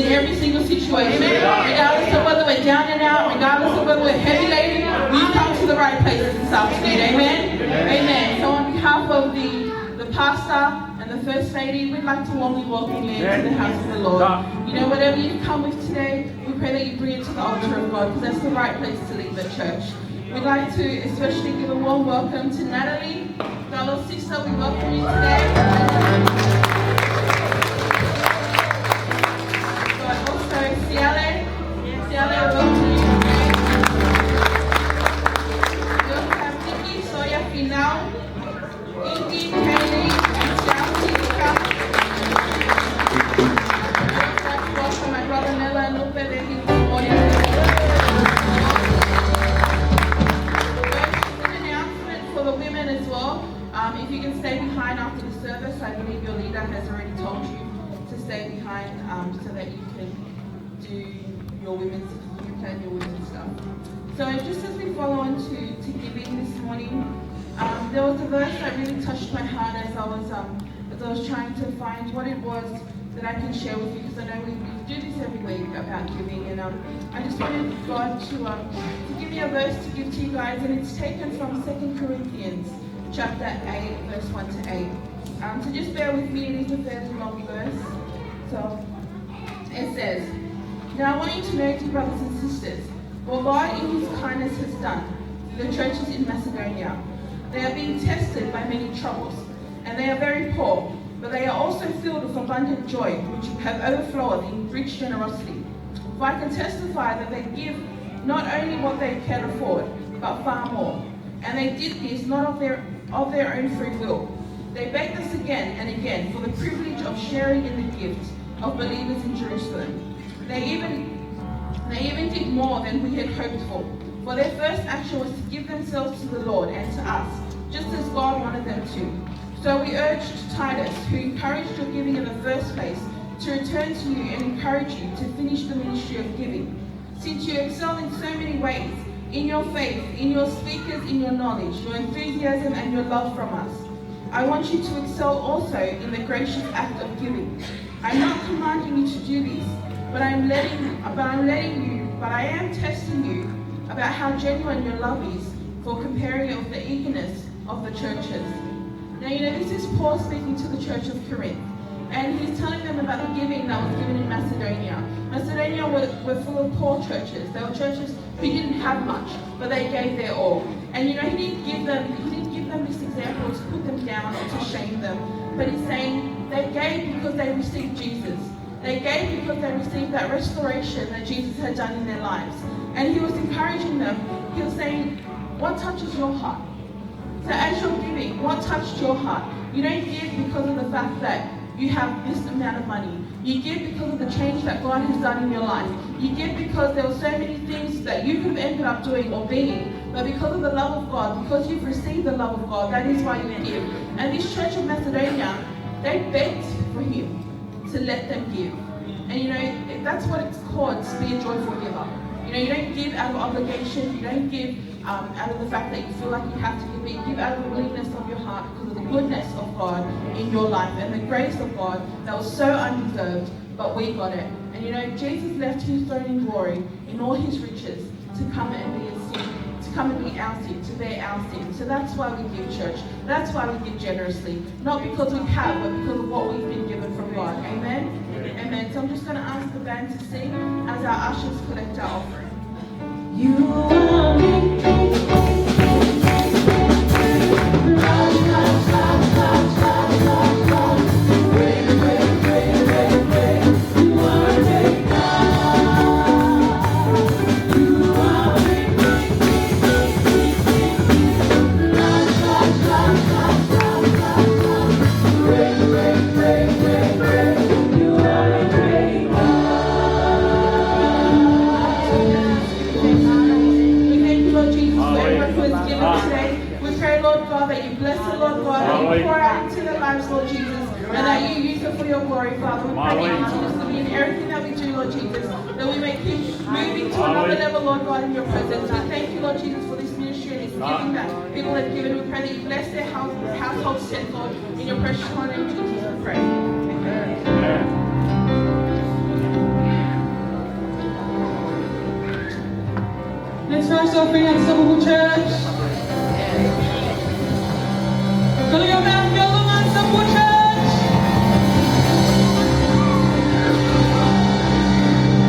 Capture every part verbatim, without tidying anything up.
every single situation. Regardless of whether we're down and out, regardless of whether we're heavy laden, we come to the right places this afternoon. Amen? Amen. So on behalf of the, the pastor and the first lady, we'd like to warmly welcome you into the house of the Lord. You know, whatever you've come with today, we pray that you bring it to the altar of God, because that's the right place to leave the church. We'd like to especially give a warm welcome to Natalie, our little sister. We welcome you today. But also Siale, Siale, we welcome you today. We also have Nikki, Sawyer, Finau, Inky, Kaylee, and Chelsea to come. I'd also like to welcome my brother Nella and Lupe. They're here this morning. Just an announcement for the women as well. Um, if you can stay behind after the service, I believe your leader has already told you to stay behind, um, so that you can do your women's, you plan your women's stuff. So just as we follow on to, to giving this morning, um, there was a verse that really touched my heart as I was, um, as I was trying to find what it was that I can share with you, because I know we, we do this every week about giving, and, um, I just wanted God to, um, to give me a verse to give to you guys, and it's taken from Second Corinthians chapter eight, verse one to eight. Um, so just bear with me, it is a fairly long verse. So, it says, "Now I want you to know, dear brothers and sisters, what God in his kindness has done to the churches in Macedonia. They are being tested by many troubles, and they are very poor, but they are also filled with abundant joy, which have overflowed in rich generosity. For I can testify that they give not only what they can afford, but far more. And they did this not of their, of their own free will. They begged us again and again for the privilege of sharing in the gift of believers in Jerusalem. They even, they even did more than we had hoped for, for their first action was to give themselves to the Lord and to us, just as God wanted them to. So we urged Titus, who encouraged your giving in the first place, to return to you and encourage you to finish the ministry of giving. Since you excel in so many ways, in your faith, in your speakers, in your knowledge, your enthusiasm, and your love from us, I want you to excel also in the gracious act of giving. I'm not commanding you to do this, but I'm letting, but I'm letting you, but I am testing you about how genuine your love is, for comparing it with the eagerness of the churches." Now, you know, this is Paul speaking to the church of Corinth, and he's telling them about the giving that was given in Macedonia. Macedonia were, were full of poor churches. They were churches who didn't have much, but they gave their all. And, you know, he didn't give them, he didn't give them this example to put them down or to shame them, but he's saying they gave because they received Jesus. They gave because they received that restoration that Jesus had done in their lives. And he was encouraging them. He was saying, "What touches your heart?" So as you're giving, what touched your heart? You don't give because of the fact that you have this amount of money. You give because of the change that God has done in your life. You give because there were so many things that you could have ended up doing or being, but because of the love of God, because you've received the love of God, that is why you give. And this church of Macedonia, they begged for him to let them give. And, you know, that's what it's called, to be a joyful giver. You know, you don't give out of obligation, you don't give, um, out of the fact that you feel like you have to give, but you give out of the willingness of your heart because of the goodness of God in your life and the grace of God that was so undeserved, but we got it. And, you know, Jesus left his throne in glory in all his riches to come and be a sin, to come and be our sin, to bear our sin. So that's why we give, church. That's why we give generously. Not because we have, but because of what we've been given from God. Amen? Amen. So I'm just gonna ask the band to sing as our ushers collect our offering. You are making We thank you, Lord Jesus, for everyone who has given today. We pray, Lord God, that you bless them, Lord God, that you pour out into their lives, Lord Jesus, and that you use it for your glory, Father. We pray that you continue to be in everything that we do, Lord Jesus, that we may keep moving to another level, Lord God, in your presence. We thank you, Lord Jesus, for this ministry and this giving that people have given. We pray that you bless their house, households tenfold. In your precious holy name, Jesus, we pray. Amen. Offering at Sōkopu Church. Kole ke ʻomi e ʻaho ki ʻolunga, Sōkopu Church.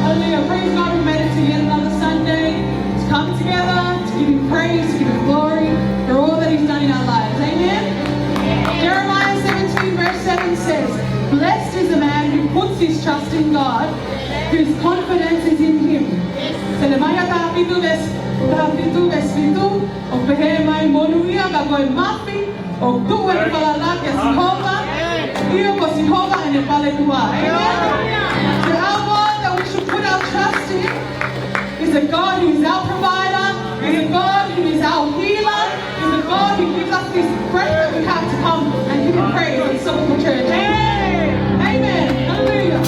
Hallelujah. Praise God, we made it to yet another Sunday to come together, to give Him praise, to give Him glory for all that He's done in our lives. Amen? Jeremiah seventeen verse seven says, "Blessed is the man who puts his trust in God, whose confidence is in Him." Selemaia taha fitu veesi, taha fitu veesi fitu, ʻoku pehē mai, "Monūʻia ka ko e mafi, ʻoku tuʻu ʻene falala kia Sihova, ʻio ko Sihova ʻene palekua." Amen. The, our God that we should put our trust in is a God who is our provider, is a God who is our healer, is a God who gives us this breath that we have to come and give Him praise and serve the church. Amen. Hallelujah.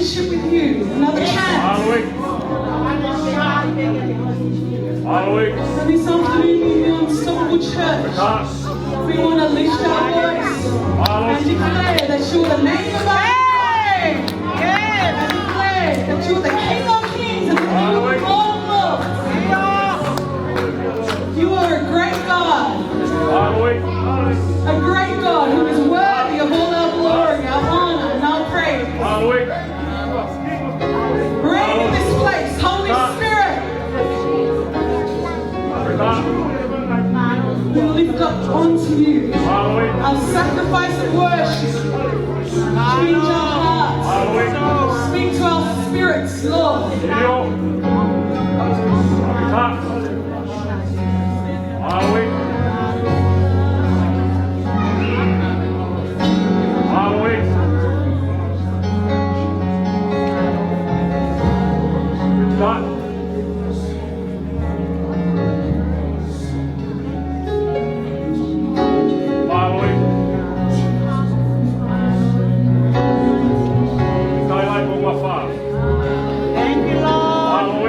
relationship with you. Another chance. Mālō ʻEiki. Mālō ʻEiki. And this afternoon in the Unstoppable Church, we want to lift our voice and declare that you're the name above all names. And declare that you're the King of kings and the Lord of lords. You are a great God. A great God who is worthy of all our glory, our honor, and our praise. Reign in this place, Holy Spirit. We lift up onto you our sacrifice of worship. Change our hearts. Speak to our spirits, Lord. Thank you, Lord.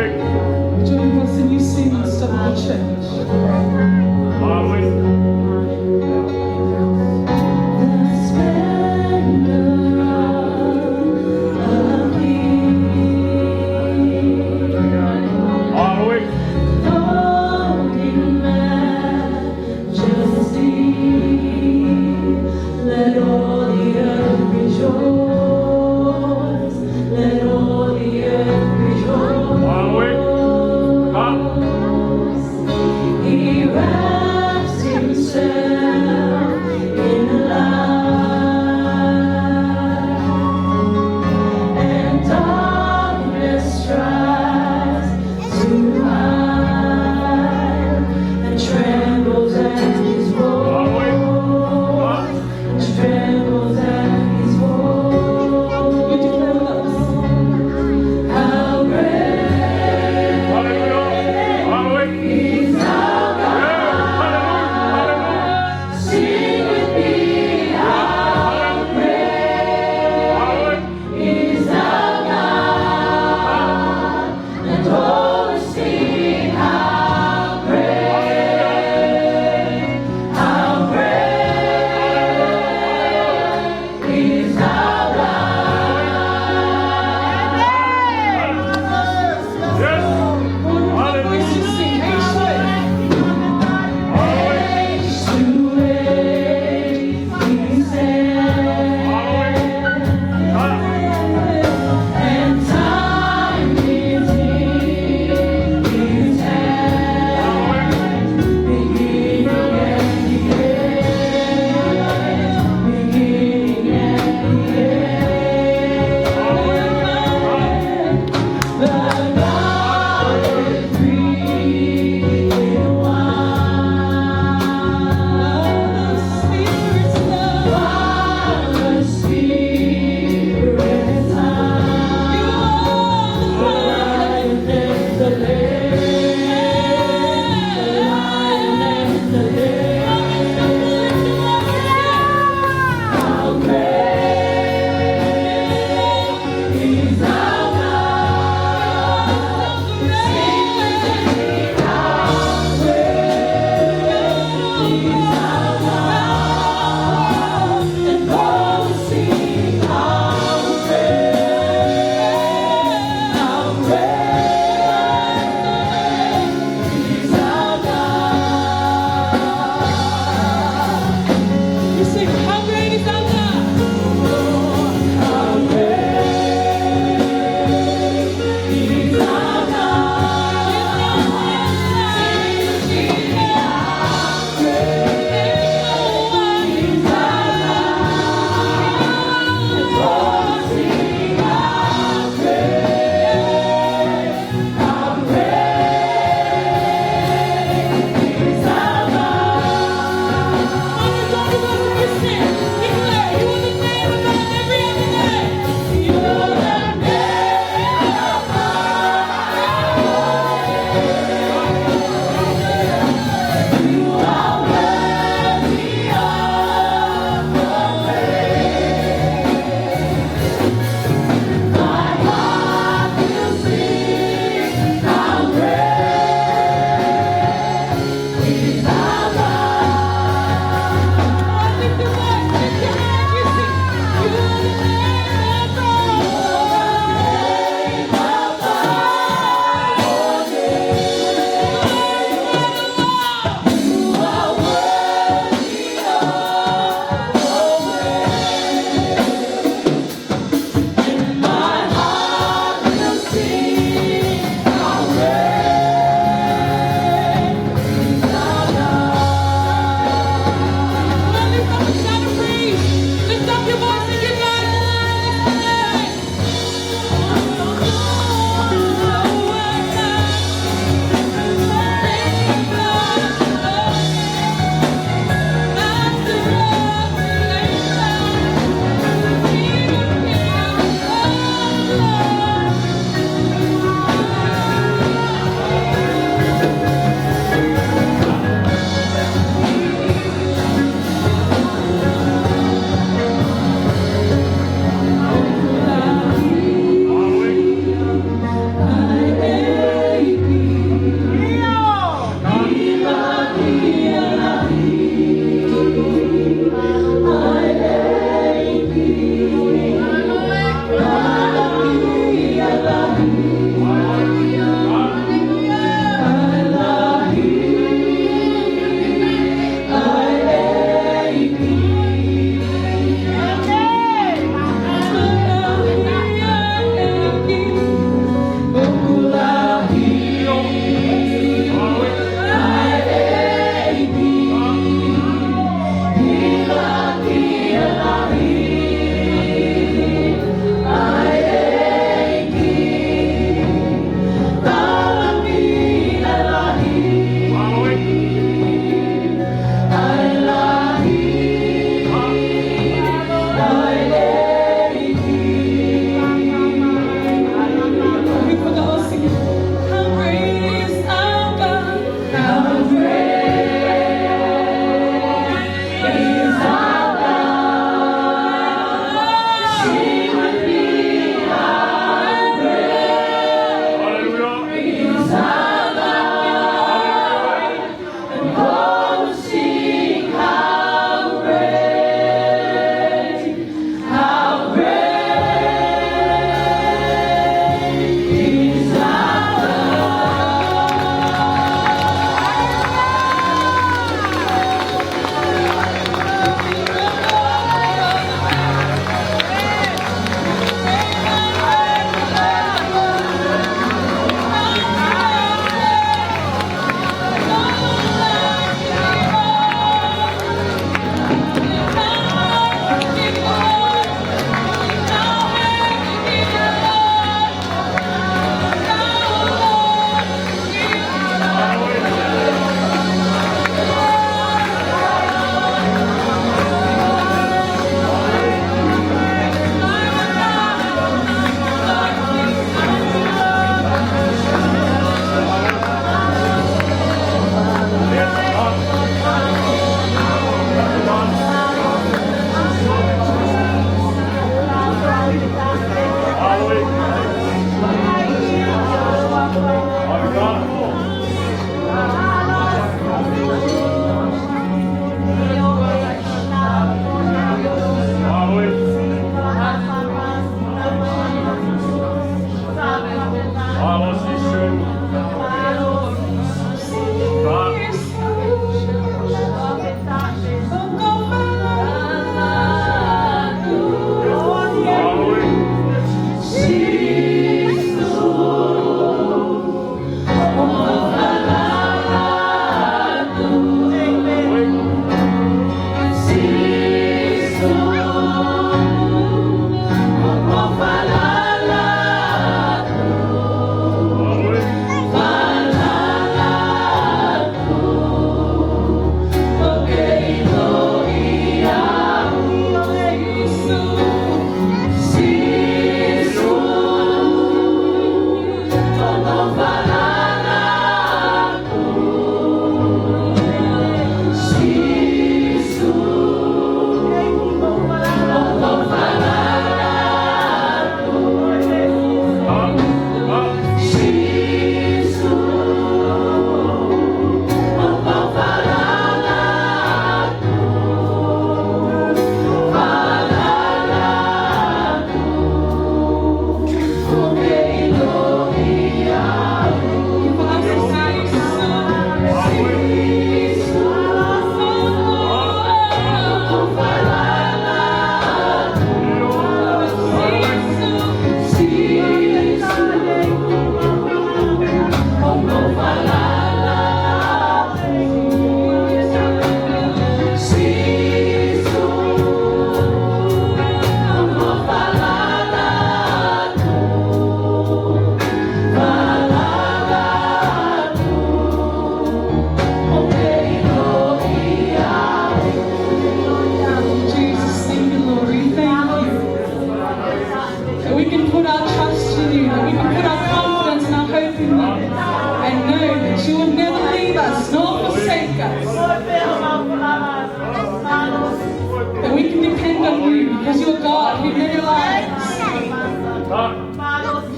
We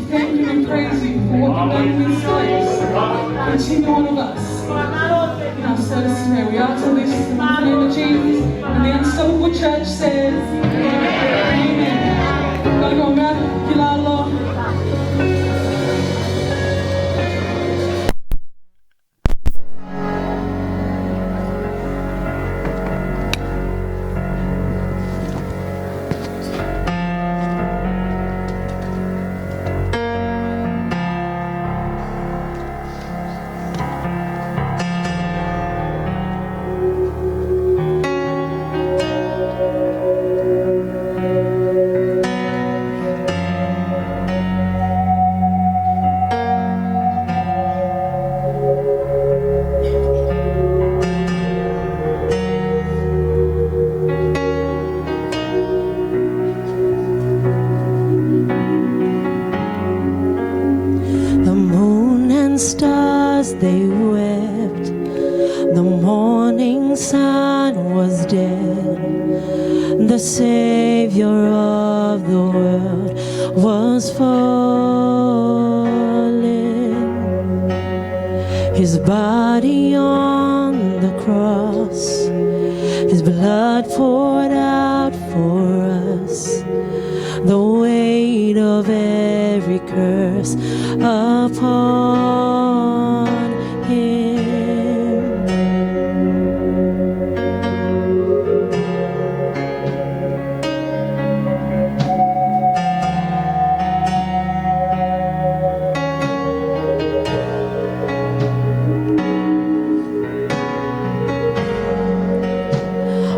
thank you and praise you for what you've done in this place. Continue on with us in our service today. We ask all this in the name of Jesus. And the unstoppable church says, Amen. Gotta go, man. Ki lalo. The moon and stars, they wept. The morning sun was dead. The Savior of the world was fallen. His body on the cross, his blood poured out for us, the weight of every curse upon him.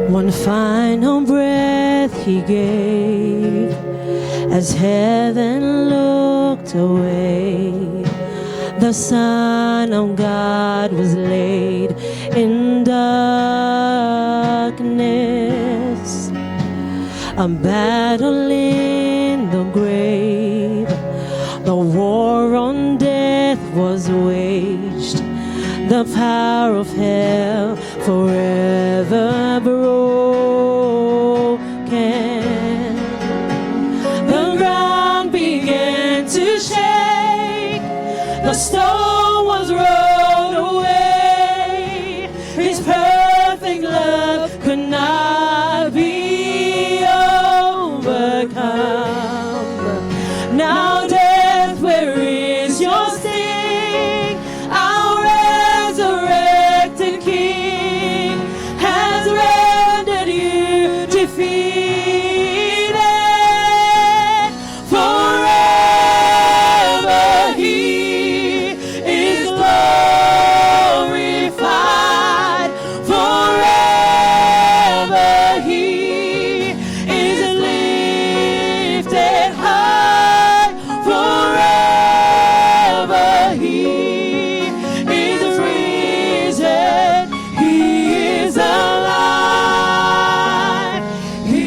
One final breath he gave as heaven looked away. The Son of God was laid in darkness. A battle in the grave, the war on death was waged, the power of hell forever broken. The ground began to shake, the stone was rolled away. His perfect love could not be overcome. Now, death, where is your sting? Our resurrected King has rendered you defeated. Forever he is glorified. Forever he is lifted high. Forever he is risen. He is alive. He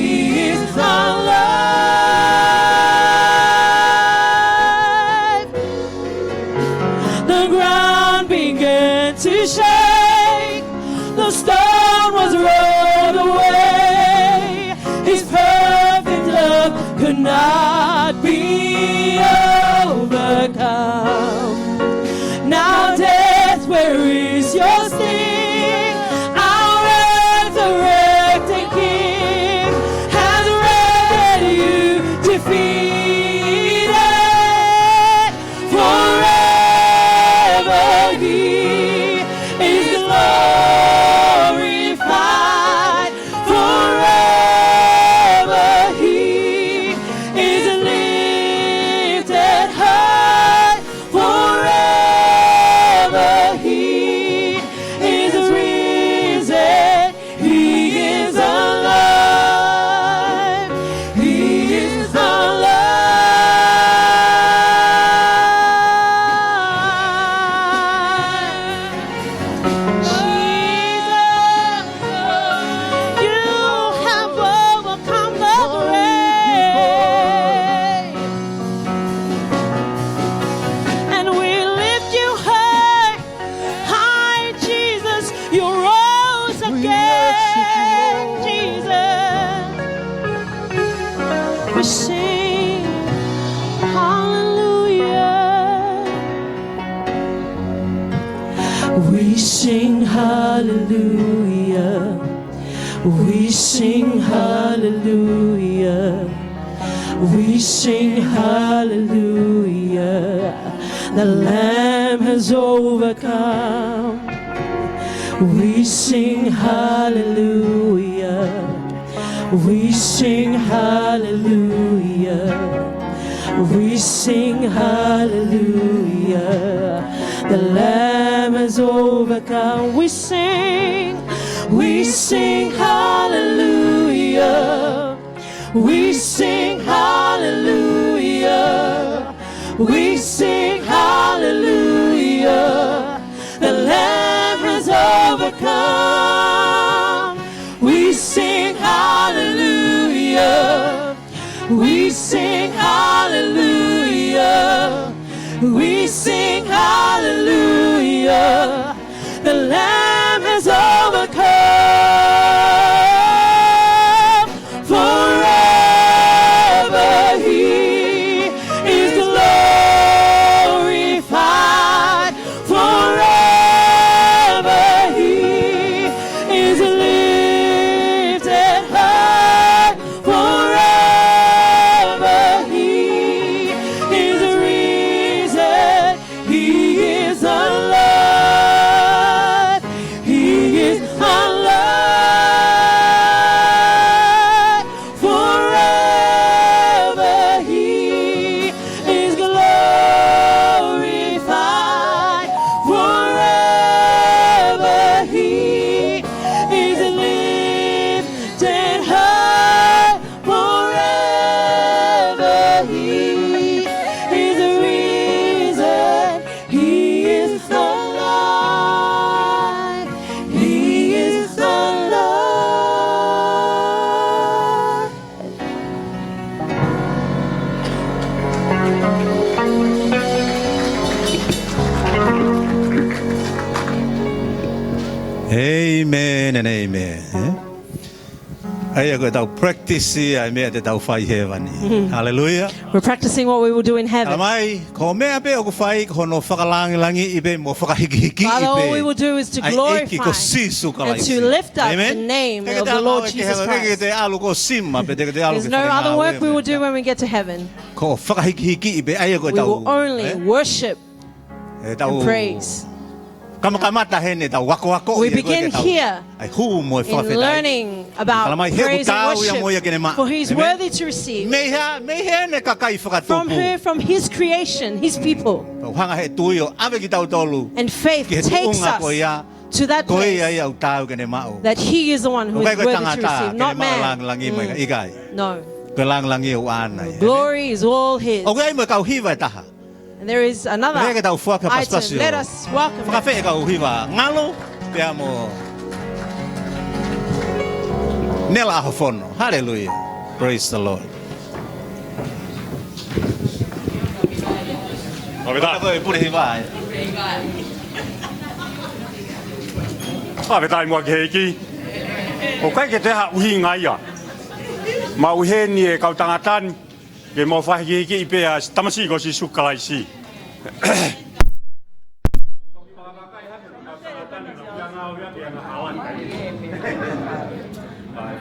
is alive. The ground began to shake. The stone was rolled away. His perfect love could not be overcome. Now, death, where is your sting? Our resurrected King has rendered you defeated. Forever he is glorified. We sing hallelujah. We sing hallelujah. We sing hallelujah. The Lamb has overcome. We sing hallelujah. We sing hallelujah. We sing hallelujah. The Lamb has overcome. We sing, we sing hallelujah. We sing hallelujah. We sing hallelujah. The Lamb has overcome. We sing hallelujah. We sing hallelujah. We sing hallelujah. The Lamb has overcome. Forever he is glorified. Forever he is lifted high. Forever he is risen. He is the Lord. He is the Lord. Forever he is glorified. Forever he is lifted high. Forever he is risen. He is the Lord. He is the Lord. Amen and amen. Eh? ʻA ia ko ʻetau practice ia e meʻa te tau fai hēvani. Hallelujah. We're practicing what we will do in heaven. Tala mai, ko e meʻa pē ʻoku fai, ko hono fakalāngilangiʻi pē mo fakahikihikiʻi pē. Father, all we will do is to glorify ʻa e ʻEiki ko Sīsū Kalaisi. And to lift up the name of the Lord Jesus Christ. Amen. Teʻeki ke te ʻalu ko Sima, pe teʻeki ke te ʻalu ke fale ngāue. There's no other work we will do when we get to heaven. Ko e fakahikihikiʻi pē ʻa ia ko ʻetau, eh? We will only worship and praise. Kamakamata heni ʻetau akoako ia ko e ke tau. We begin here in learning about praise and worship, for he is worthy to receive. Mei hā, mei heʻene kakai fakatupu. From her, from his creation, his people. Tau hanga he tui ʻo ʻave kitautolu ki he tuʻunga ko ia. And faith takes us to that place that he is the one who is worthy to receive, not man. ʻOku ʻikai ko e tangata ke ne maʻu e lāngilangi mai, ʻikai. No. Ko e lāngilangi ʻoku ʻaʻana ia. Glory is all his. ʻOku ʻi ai mo e kau hiva ʻe taha. And there is another item. Pea ke tau foaki ha pasipasi ʻo fakafeʻiloaki e kau hiva ngalo pea mo Nela ʻAhofono. Hallelujah. Praise the Lord. Fakafetaʻi. Ko e pule hiva ē. Fakafetaʻi muʻa ki he ʻEiki. ʻOku ʻikai ke toe ha ʻuhinga ia. Maʻu heni e kau tangata ni ke mau fakahikihikiʻi pē ʻa e tamasiʻi ko Sīsū Kalaisi.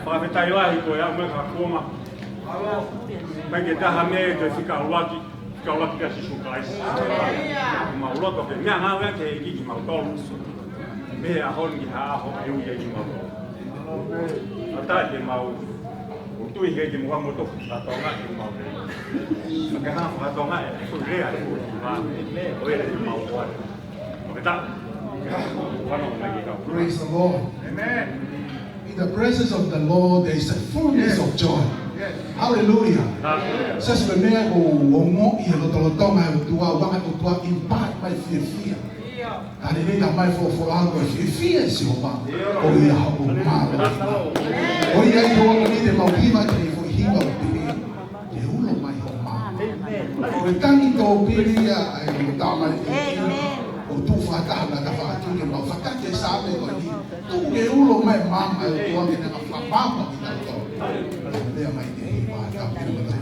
Fakafetaʻi lahi ko e aʻu mai ka kuonga. ʻIkai ke toe ha meʻa ke fika ʻuluaki, fika ʻuluaki kia Sīsū Kalaisi. Mau loto ke meʻangāueʻaki e ʻEiki kimautolu. Mei he ʻaho ni ki he ʻaho ʻe ui ai kimautolu. Fakafetaʻi ke mau ʻo tui ke ke mua mo tofu fakatonga ke mau. Ka ke hanga fakatonga e, ko e lea e ʻOtua. Ko e lea ke mau ʻoatu. Fakafetaʻi. Fano mai ke kau. Praise the Lord. Amen. In the presence of the Lord, there is a fullness of joy. Yes. Hallelujah. Hallelujah. Siasi, ko e meʻa ʻoku ongoʻi he lotolotonga e ʻOtua, ʻoku ʻoange ʻe he ʻOtua, invite mai fiefia. Ka lelei ka mai folofola ko e fiefia ʻi Sihova, ko ia hoʻo mālohi. Ko ia ʻi he ʻaho ni te mau hiva ki he foʻi hiva ʻoku pehē, ke ulo mai hoʻo mālohi. Ko e tangi tōpili ia ʻa e tama ʻi he ʻOtua fakataha na ka fakatū ke mau fakatau e Saame ko eni. Tuku ke ulo mai e maama ʻo e ʻOtua ke ne hanga ʻo fakamaama kitautolu. Lea mai ki he hiva, ka pena mai.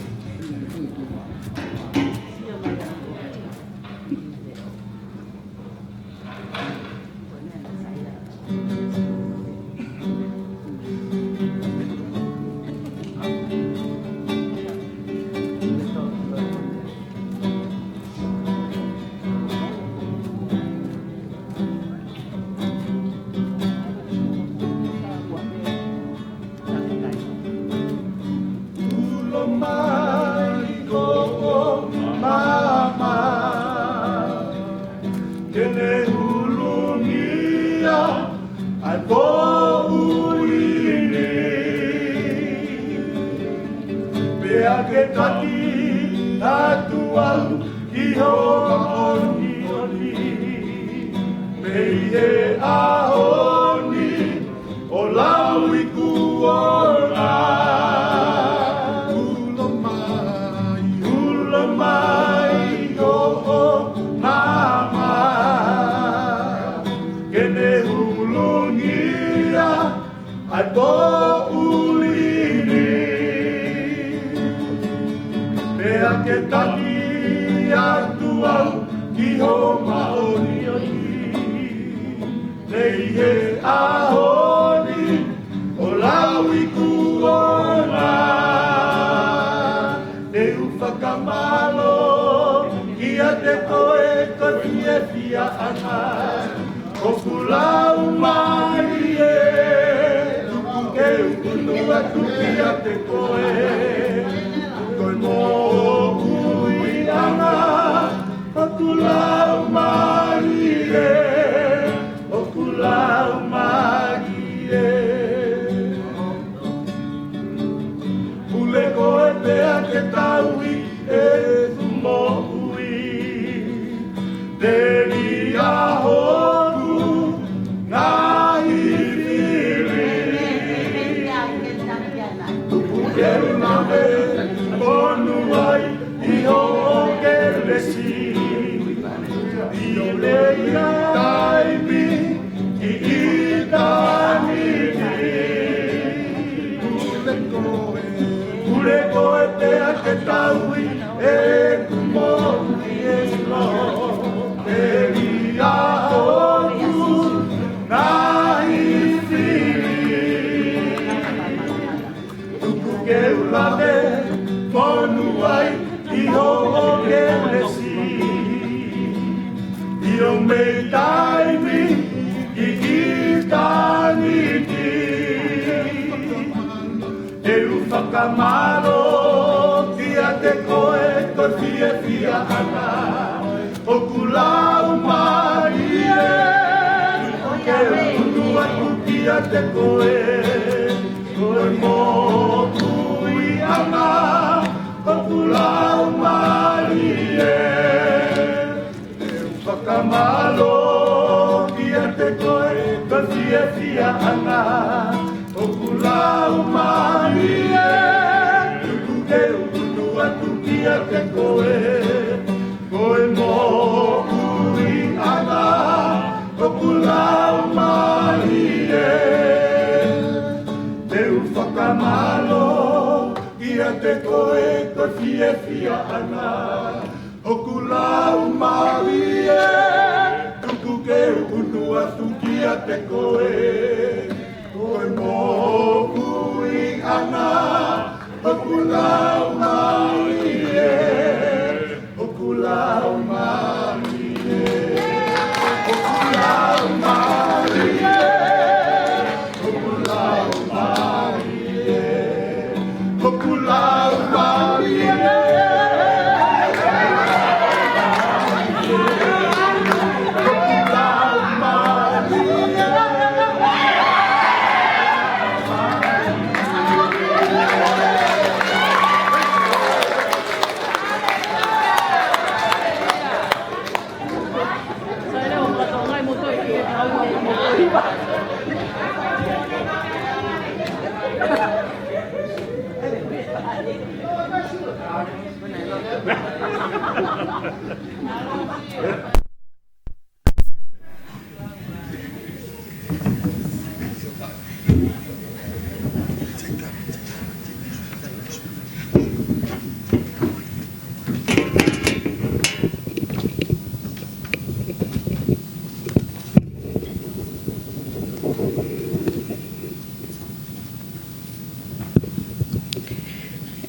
Taki atu au ki ho māʻoniʻoni, pea ʻi he ʻaho ni ʻo lauikuonga. Ulo mai, ulo mai hoʻo nama, ke ne hulungia ʻa e poʻuli ni. Pea ke taki atu au ki ho māʻoniʻoni, pea ʻi he ʻaho ni ʻo lauikuonga. Te u fakamālō kiate koe ko e fiefiaʻanga ʻoku lau mai ē, tuku ke u ʻunu atu kiate koe. Ko e moʻuiʻanga ʻoku lau mai ē, ʻoku lau mai ē. Pule koe pea ke tauhi ʻeku moʻui, telia hoku ngaahi fili. Tuku ke u lave fonu ai ʻi hoʻo kelesi, ʻi he taimi ki ʻitāniti. Pule koe pea ke tauhi ʻeku moʻui, ʻEiki. Telia hoku ngaahi fili. Tuku ke u lave fonu ai ʻi hoʻo kelesi, ʻi he taimi ki ʻitāniti. Te u fakamālō kiate koe ko e fiefiaʻanga ʻoku lau mai ē, ke u ʻunu atu kiate koe. Ko e moʻuiʻanga ʻoku lau mai ē. Te u fakamālō kiate koe ko e fiefiaʻanga ʻoku lau mai ē. Tuku ke u ʻunu atu kiate koe. Ko e moʻuiʻanga ʻoku lau mai ē. Te u fakamālō kiate koe ko e fiefiaʻanga ʻoku lau mai ē. Tuku ke u ʻunu atu kiate koe. Ko e moʻuiʻanga ʻoku lau mai ē. ʻOku lau mai ē. ʻOku lau mai ē. ʻOku lau mai ē. ʻOku lau mai ē. ʻOku lau mai ē.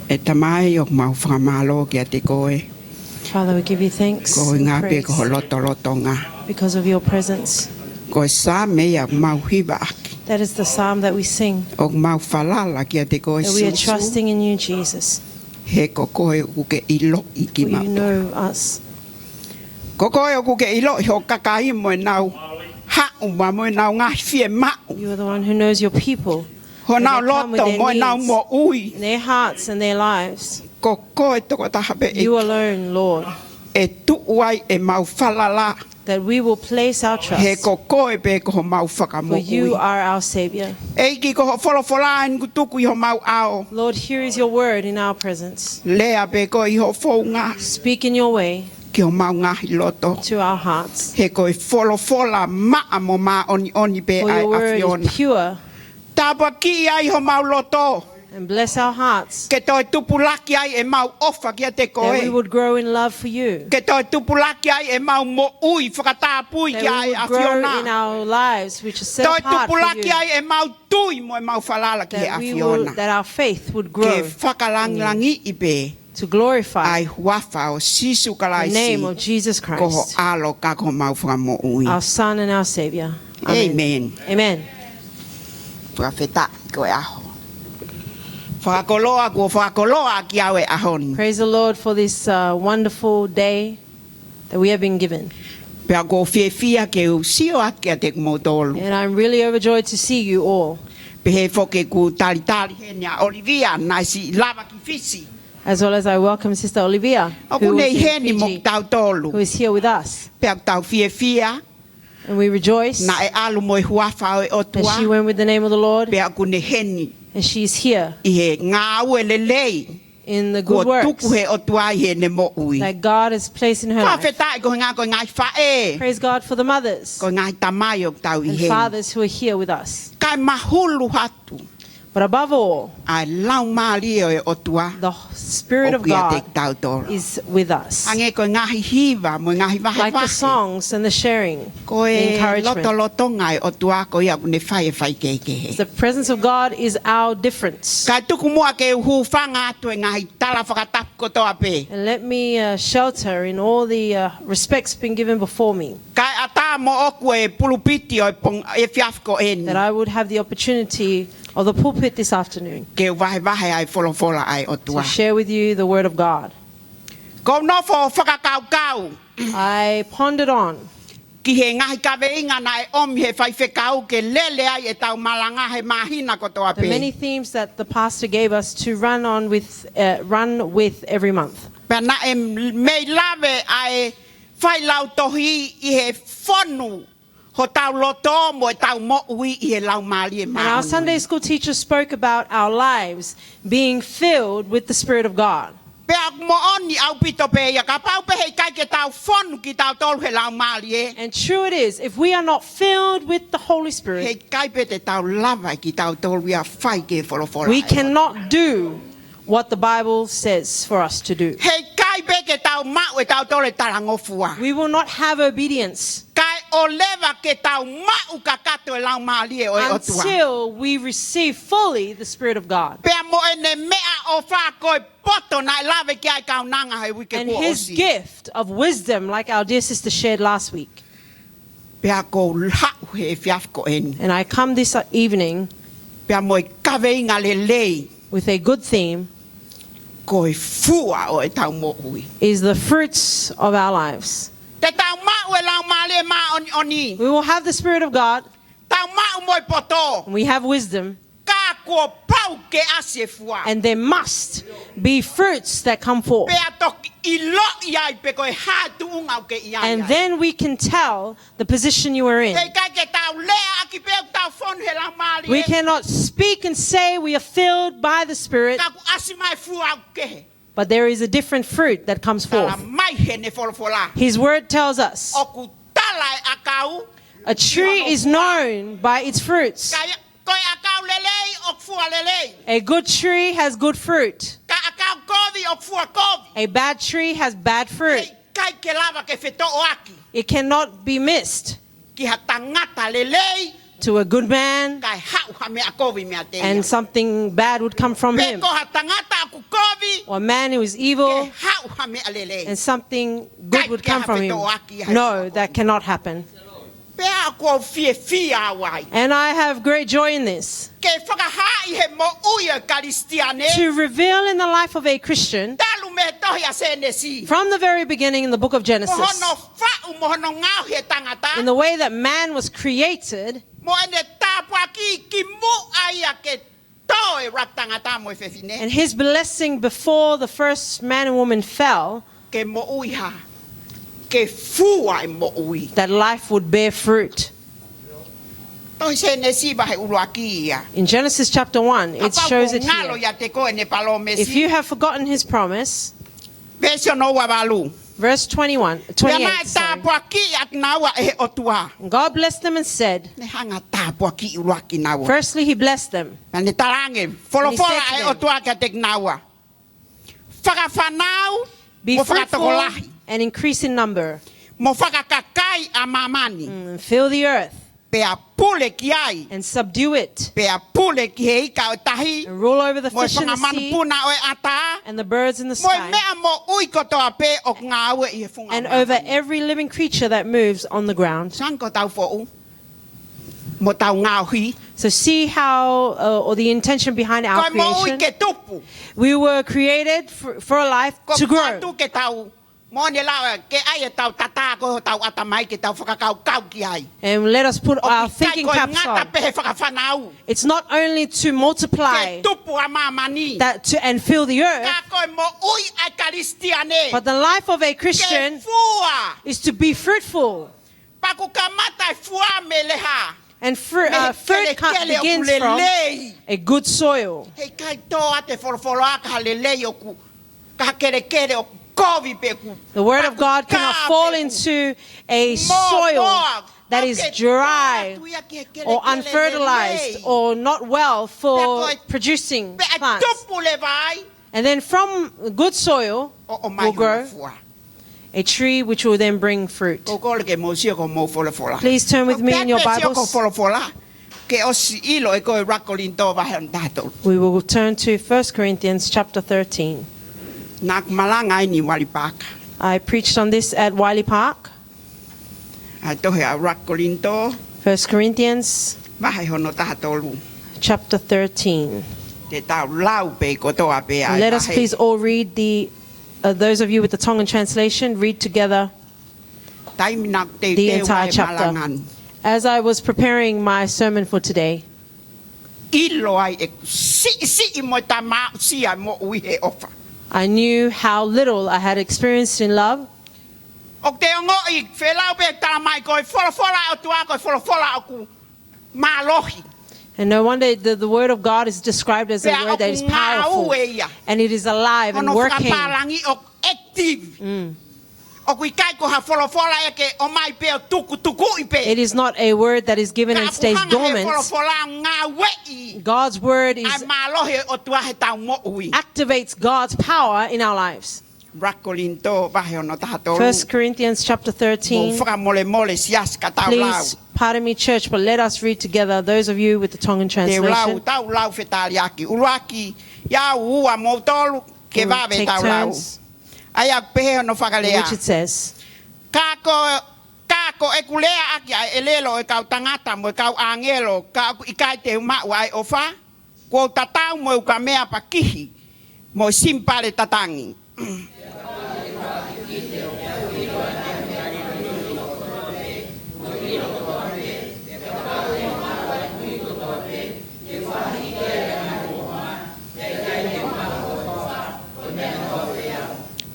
ʻE Tamai, ʻoku mau fakamālō kiate koe. Father, we give you thanks and praise. Koeʻuhi pē ko ho lotolotonga. Because of your presence. Ko e Saame ia ʻoku mau hivaʻaki. That is the psalm that we sing. ʻOku mau falala kiate koe, Sīsū. That we are trusting in you, Jesus. He ko koe ʻoku ke ʻiloʻi kimautolu. For you know us. Ko koe ʻoku ke ʻiloʻi ho kakai mo ʻenau haʻu, mo ʻenau ngaahi fiemaʻu. You are the one who knows your people. Honau loto mo ʻenau moʻui. And they come with their needs in their hearts and their lives. Ko koe tokotaha pē, ʻEiki, You alone, Lord, ʻe tuʻu ai ʻemau falala, that we will place our trust, he ko koe pē ko homau Fakamoʻui. For you are our Savior. ʻEiki, ko hoʻo folofola eni kuo tuku ʻi homau ʻao. Lord, here is your word in our presence. Lea pē koe ʻi hoʻo founga, Speak in your way, ki homau ngaahi loto, to our hearts. He ko e folofola maʻa mo māʻoniʻoni pē ʻa e ʻAfiona. For your word is pure. Tāpuakiʻi ai homau loto. And bless our hearts. Ke toe tupulaki ai ʻemau ʻofa kiate koe. That we would grow in love for you. Ke toe tupulaki ai ʻemau moʻui fakatāpui kia ʻAfiona. That we would grow in our lives, which are set apart for you. Toe tupulaki ai ʻemau tui mo ʻemau falala ki he ʻAfiona. That we would, that our faith would grow in you. Ke fakalangilangiʻi pē, to glorify, ʻa e huafa ʻo Sīsū Kalaisi, the name of Jesus Christ, ko ho ʻAlo ka ko homau Fakamoʻui. Our Son and our Savior. Amen. Amen. Amen. Fakafetaʻi ko e ʻaho. Fakakoloa kuo fakakoloaʻaki au e ʻaho ni. Praise the Lord for this, uh, wonderful day that we have been given. Pea ʻoku ou fiefia ke u sio atu kiate kimoutolu. And I'm really overjoyed to see you all. Pehē foki ʻeku talitali heni ʻa Olivia, naʻe siʻi lava ki Fisi. As well as I welcome Sister Olivia, who was in Fiji, ʻOku ne ʻi heni mo kitautolu. Who is here with us. Pea ʻoku tau fiefia. And we rejoice Naʻe ʻalu mo e huafa ʻo e ʻOtua. That she went with the name of the Lord. Pea ʻoku ne ʻi heni. And she is here. ʻI he ngāue lelei. In the good works. Kuo tuku he ʻOtua ʻi heʻene moʻui. That God has placed in her life. Fakafetaʻi koeʻuhi ko e ngaahi faʻē. Praise God for the mothers. Ko e ngaahi tamai ʻoku tau ʻi heni. And fathers who are here with us. Kae mahulu atu. But above all, ʻa e Laumālie ʻo e ʻOtua, the Spirit of God, ʻoku ʻiate kitautolu. Is with us. Hangē ko e ngaahi hiva mo e ngaahi vahevahe. Like the songs and the sharing, the encouragement. Ko e lotolotonga ʻo e ʻOtua ko ia ʻoku ne fai e faikehekehe. The presence of God is our difference. Kae tuku muʻa ke u hūfanga atu he ngaahi tala fakatapu kotoa pē. And let me, uh, shelter in all the, uh, respects been given before me. Kae ʻatā moʻoku e pulupiti ʻo e pong-, efiafi ko eni. That I would have the opportunity of the pulpit this afternoon. Ke u vahevahe ʻa e folofola ʻa e ʻOtua. To share with you the word of God. Ko u nofo ʻo fakakaukau. I pondered on. Ki he ngaahi kaveinga naʻe ʻomi he faifekau ke lele ai ʻetau malanga he māhina kotoa pē. The many themes that the pastor gave us to run on with, uh, run with every month. Pea naʻe mei lave ʻa e failautohi ʻi he fonu hotau loto mo ʻetau moʻui ʻi he Laumālie Māʻoniʻoni. And our Sunday school teacher spoke about our lives being filled with the Spirit of God. Pea ʻoku moʻoni ʻaupito pē ia, kapau pē heʻikai ke tau fonu kitautolu he Laumālie. And true it is, if we are not filled with the Holy Spirit, heʻikai pē te tau lava kitautolu ia fai ki he folofola ʻa e ʻOtua. We cannot do what the Bible says for us to do. Heʻikai pē ke tau maʻu ʻe tautolu e talangofua. We will not have obedience. Kae ʻoua leva ke tau maʻu kakato e Laumālie ʻo e ʻOtua. Until we receive fully the Spirit of God. Pea mo ʻene meʻaʻofa ko e poto naʻe lave ki ai e kaunanga he uike kuo ʻosi. And his gift of wisdom, like our dear sister shared last week. Pea ʻoku ou haʻu he efiafi ko eni. And I come this evening. Pea mo e kaveinga lelei. With a good theme. Ko e fua ʻo ʻetau moʻui. Is the fruits of our lives. Te tau maʻu e Laumālie Māʻoniʻoni. We will have the Spirit of God. Tau maʻu mo e poto. And we have wisdom. Ka kuo pau ke ʻasi e fua. And there must be fruits that come forth. Pea toki ʻiloʻi ai pe ko e hā e tuʻunga ʻoku ke ʻi ai. And then we can tell the position you are in. Heʻikai ke tau lea ʻaki pē ʻoku tau fonu he Laumālie. We cannot speak and say we are filled by the Spirit. Ka kuo ʻasi mai e fua ʻoku kehe. But there is a different fruit that comes forth. Tala mai heʻene folofola. His word tells us. ʻOku tala e ʻakau. A tree is known by its fruits. Ka ia, ko e ʻakau lelei ʻoku fua lelei. A good tree has good fruit. Ka ʻakau kovi ʻoku fua kovi. A bad tree has bad fruit. Heʻikai ke lava ke fetoʻoaki. It cannot be missed. Ki ha tangata lelei. To a good man. Kae haʻu ha meʻa kovi meiate ia. And something bad would come from him. Pe ko ha tangata ʻoku kovi. Or a man who is evil. Ke haʻu ha meʻa lelei. And something good would come from him. ʻIkai ke fetoʻoaki ia he fua kovi. No, that cannot happen. Pea ʻoku ou fiefia au ai. And I have great joy in this. Ke fakahā ʻi he moʻui ʻo e Kalisitiane. To reveal in the life of a Christian. Talu mei he tohi ʻa Sēnesi. From the very beginning in the book of Genesis. Mo hono faʻu, mo hono ngaohi e tangata. In the way that man was created. Mo ʻene tāpuaki kimuʻa ia ke tō ʻo e ʻuluaki tangata mo e fefine. And his blessing before the first man and woman fell, Ke moʻui hā? Ke fua e moʻui. That life would bear fruit. Tohi Sēnesi vahe ʻuluaki ia. In Genesis chapter one, it shows it here. Kapau kuo ngalo ʻiate koe ʻene palōmesi. If you have forgotten his promise, Veesi hono ua valu. Verse twenty-one, twenty-eight, sorry. Pea naʻe tāpuakiʻi ʻa kinaua ʻe he ʻOtua. God blessed them and said, Ne hanga tāpuakiʻi ʻuluaki kinaua. Firstly, he blessed them. Pea ne talaange, folofola ʻa e ʻOtua kiate kinaua. Be fruitful and increase in number. Fakafānau, mo fakatokolahi. Mo fakakakai ʻa māmani. Mm, and fill the earth. Pea pule ki ai. And subdue it. Pea pule ki he ika ʻo e tahi. And rule over the fish in the sea. Mo e fanga manupuna ʻo e ʻatā. And the birds in the sky. Mo e meʻa moʻui kotoa pē ʻoku ngāue ʻi he funga māmani. And over every living creature that moves on the ground. Sai ange ko hotau foʻu mo hotau ngaohi. So see how, uh, or the intention behind our creation. Ko e moʻui ke tupu. We were created for, for a life to grow. Ko e patu ke tau, mo ne lau ke ʻai ʻetau tatā ko hotau ʻatamai ke tau fakakaukau ki ai. And let us put our thinking caps on. ʻOku ʻikai ko e ngata pē he fakafānau. It's not only to multiply, Ke tupu ʻa māmani. That to, and fill the earth, Ka ko e moʻui ʻa e Kalisitiane. But the life of a Christian Ke fua. Is to be fruitful. Pea ʻoku kamata e fua mei he hā? And fru-, uh, fruit co-, Mei he kelekele ʻoku lelei. Begins from a good soil. Heʻikai tō ʻa e folofola ka ha lelei ʻoku, ka ha kelekele ʻoku kovi pē ʻoku. The word of God cannot fall into a soil that is dry or unfertilized or not well for producing plants. Pea ko e, pea tupu leva ai. And then from good soil will grow a tree which will then bring fruit. ʻOmai hono fua. Ko e kole ke mou sio ki homou folofola. Please turn with me in your Bibles. Ko e pē sio ki he folofola, ke ʻosi ʻilo ʻe koe ʻuluaki Kolinitō vahe hono taha tolu. We will turn to First Corinthians chapter thirteen. Naʻá ku malanga ai ʻi Wiley Park. I preached on this at Wiley Park. ʻA e tohi ʻa ʻuluaki Kolinitō. First Corinthians. Vahe hono taha tolu. Chapter thirteen. Te tau lau pē kotoa pē ʻa e vahe. Let us please all read the, uh, those of you with the Tongan translation, read together the entire chapter. Taimi naʻá ku teuteu ai e malanga ni. As I was preparing my sermon for today, ʻIlo ai ʻeku siʻisiʻi mo e tamaʻusia moʻui he ʻofa. I knew how little I had experienced in love. ʻOku te ongoʻi, felau pē talamai ko e folofola ʻa e ʻOtua, ko e folofola ʻoku mālohi. And no wonder the, the word of God is described as a word that is powerful. Pea ʻoku ngāue ia. And it is alive and working. Hono fakapālangi ʻoku active. Mm. ʻOku ʻikai ko ha folofola ia ke ʻomai pē ʻo tukutukuʻi pē. It is not a word that is given and stays dormant. Ka ʻoku hanga he folofola ʻo ngāueʻi God's word is, ʻa e mālohi ʻo e ʻOtua heʻetau moʻui. Activates God's power in our lives. ʻUluaki Kolinitō vahe hono taha tolu. First Corinthians chapter thirteen. Mou fakamolemole siasi ka tau lau. Please pardon me, church, but let us read together, those of you with the Tongan translation. Te u lau, tau lau fetaliaki. ʻUluaki, ia ua, mo tolu, ke vave tau lau. We'll take turns. ʻA ia ʻoku pehē hono fakalea. Which it says, Ka ko, ka ko ʻeku leaʻaki ʻa e ʻelelo ʻo e kau tangata mo e kau ʻāngelo, ka ʻoku ʻikai te u maʻu ʻa e ʻofa, kuo u tatau mo e ukamea pakihi mo e simipale tatangi.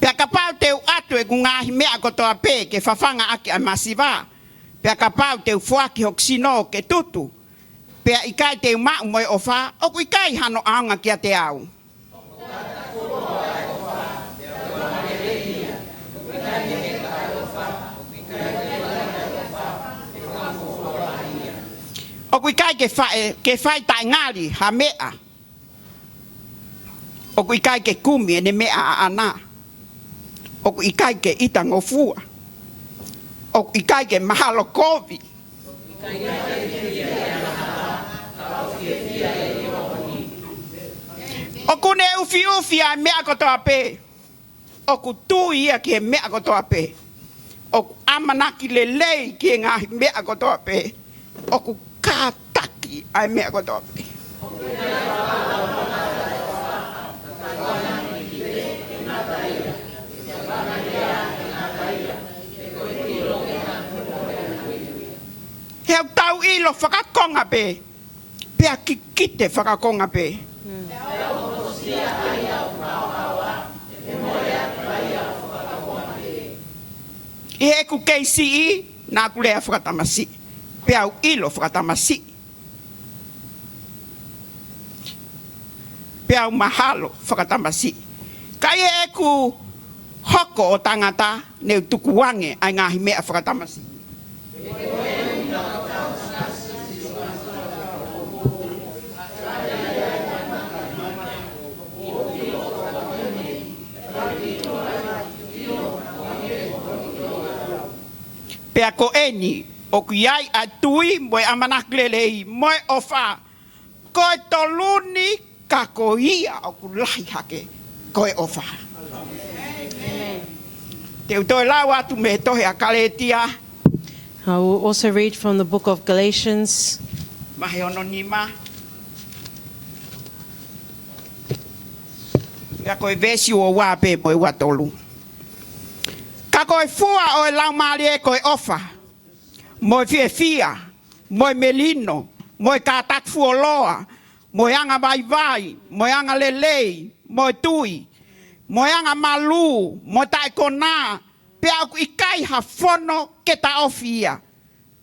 Pea kapau te u ʻatu ʻeku ngaahi meʻa kotoa pē ke fafanga ʻaki ʻa e masiva, pea kapau te u foaki hoku sino ke tutu, pea ʻikai te u maʻu mo e ʻofa, ʻoku ʻikai hano ʻaonga kiate au. ʻOku ʻikai ke fai, ke fai taʻengali ha meʻa. ʻOku ʻikai ke kumi ʻene meʻa ʻaʻana. ʻOku ʻikai ke ʻitangofua. ʻOku ʻikai ke mahalo kovi. ʻOku ne ʻufiʻufi ʻa e meʻa kotoa pē. ʻOku tui ia ki he meʻa kotoa pē. ʻOku ʻamanaki lelei ki he ngaahi meʻa kotoa pē. ʻOku kātaki ʻa e meʻa kotoa pē. He ʻoku tau ʻilo fakakonga pē, pea kikite fakakonga pē. ʻI heʻeku kei siʻi, naʻá ku lea fakatamasiʻi, peá u ʻilo fakatamasiʻi, peá u mahalo fakatamasiʻi. Ka ʻi heʻeku hoko ʻo tangata, ne u tukuange ʻa e ngaahi meʻa fakatamasiʻi. Pea ko eni, ʻoku ʻi ai ʻa e tui, mo e ʻamanaki lelei, mo e ʻofa. Ko e tolu ni, ka ko ia ʻoku lahi hake, ko e ʻofa. Te u toe lau atu mei he tohi ʻa Kalētia. I will also read from the book of Galatians. Vahe hono nima. Pea ko e veesi ua ua pē mo e ua tolu. Ka ko e fua ʻo e Laumālie ko e ʻofa, mo e fiefia, mo e melino, mo e kātaki fuoloa, mo e anga vaivai, mo e anga lelei, mo e tui, mo e anga malū, mo e taʻekonā, pea ʻoku ʻikai ha fono ke taʻofi ia.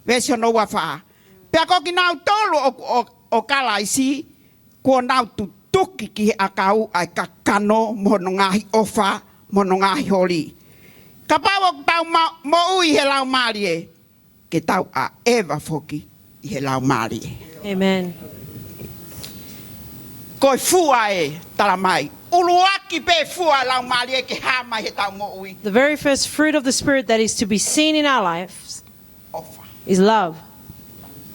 Veesi hono ua fā. Pea ko kinautolu ʻo, ʻo, ʻo Kalaisi, kuo nau tutuki ki he ʻakau ʻa e kakano mo hono ngaahi ʻofa, mo hono ngaahi holi. Kapau ʻoku tau ma-, moʻui he Laumālie, ke tau ʻaʻeva foki ʻi he Laumālie. Amen. Ko e fua ē, tala mai. ʻUluaki pē fua Laumālie ke hā mai heʻetau moʻui. The very first fruit of the Spirit that is to be seen in our lives ʻOfa. is love.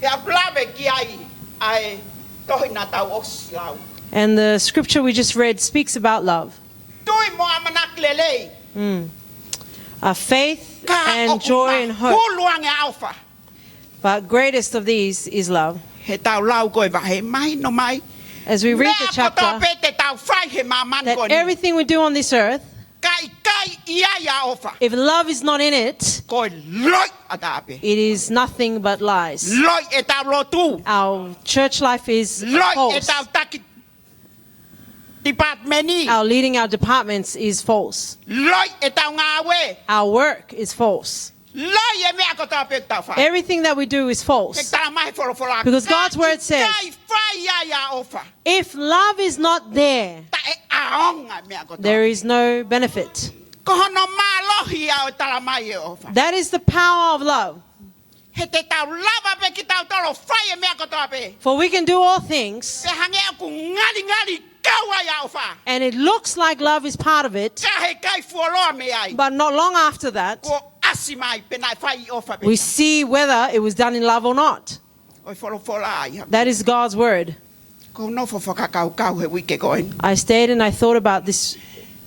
Pea ʻoku lave ki ai ʻa e tohi naʻa tau ʻosi lau. And the scripture we just read speaks about love. Tui mo ʻamanaki lelei. Mm. A faith Ka and ʻoku joy and hope. mahulu ange ʻa ʻofa. But greatest of these is love. Heʻetau lau ko e vahe, mahino mai. As we read the Meʻa chapter, kotoa pē te tau fai he māmani that ko eni, everything we do on this earth, ka ʻikai ʻi ai ʻa ʻofa, if love is not in it, ko e loi ʻataʻatā pē. it is nothing but lies. Loi ʻetau lotu. Our church life is Loi false. ʻetau taki department. Our leading our departments is false. Loi ʻetau ngāue. Our work is false. Loi e meʻa kotoa pē ʻoku tau fai. Everything that we do is false. He tala mai he folofola. Because God's word says, Ka ʻikai fai ai ʻa ʻofa, if love is not there, taʻeʻaonga e meʻa kotoa. there is no benefit. Ko hono mālohi ia ʻo e tala mai e ʻofa. That is the power of love. He te tau lava pē kitautolu ʻo fai e meʻa kotoa pē. For we can do all things, Pea hangē ʻoku ngalingali kau ai ʻa ʻofa. and it looks like love is part of it, Ka heʻikai fuoloa mei ai, but not long after that, kuo ʻasi mai pe naʻe fai ʻi ʻofa pē. we see whether it was done in love or not. ʻO e folofola ia. That is God's word. Ko u nofo fakakaukau he uike ko eni. I stayed and I thought about this,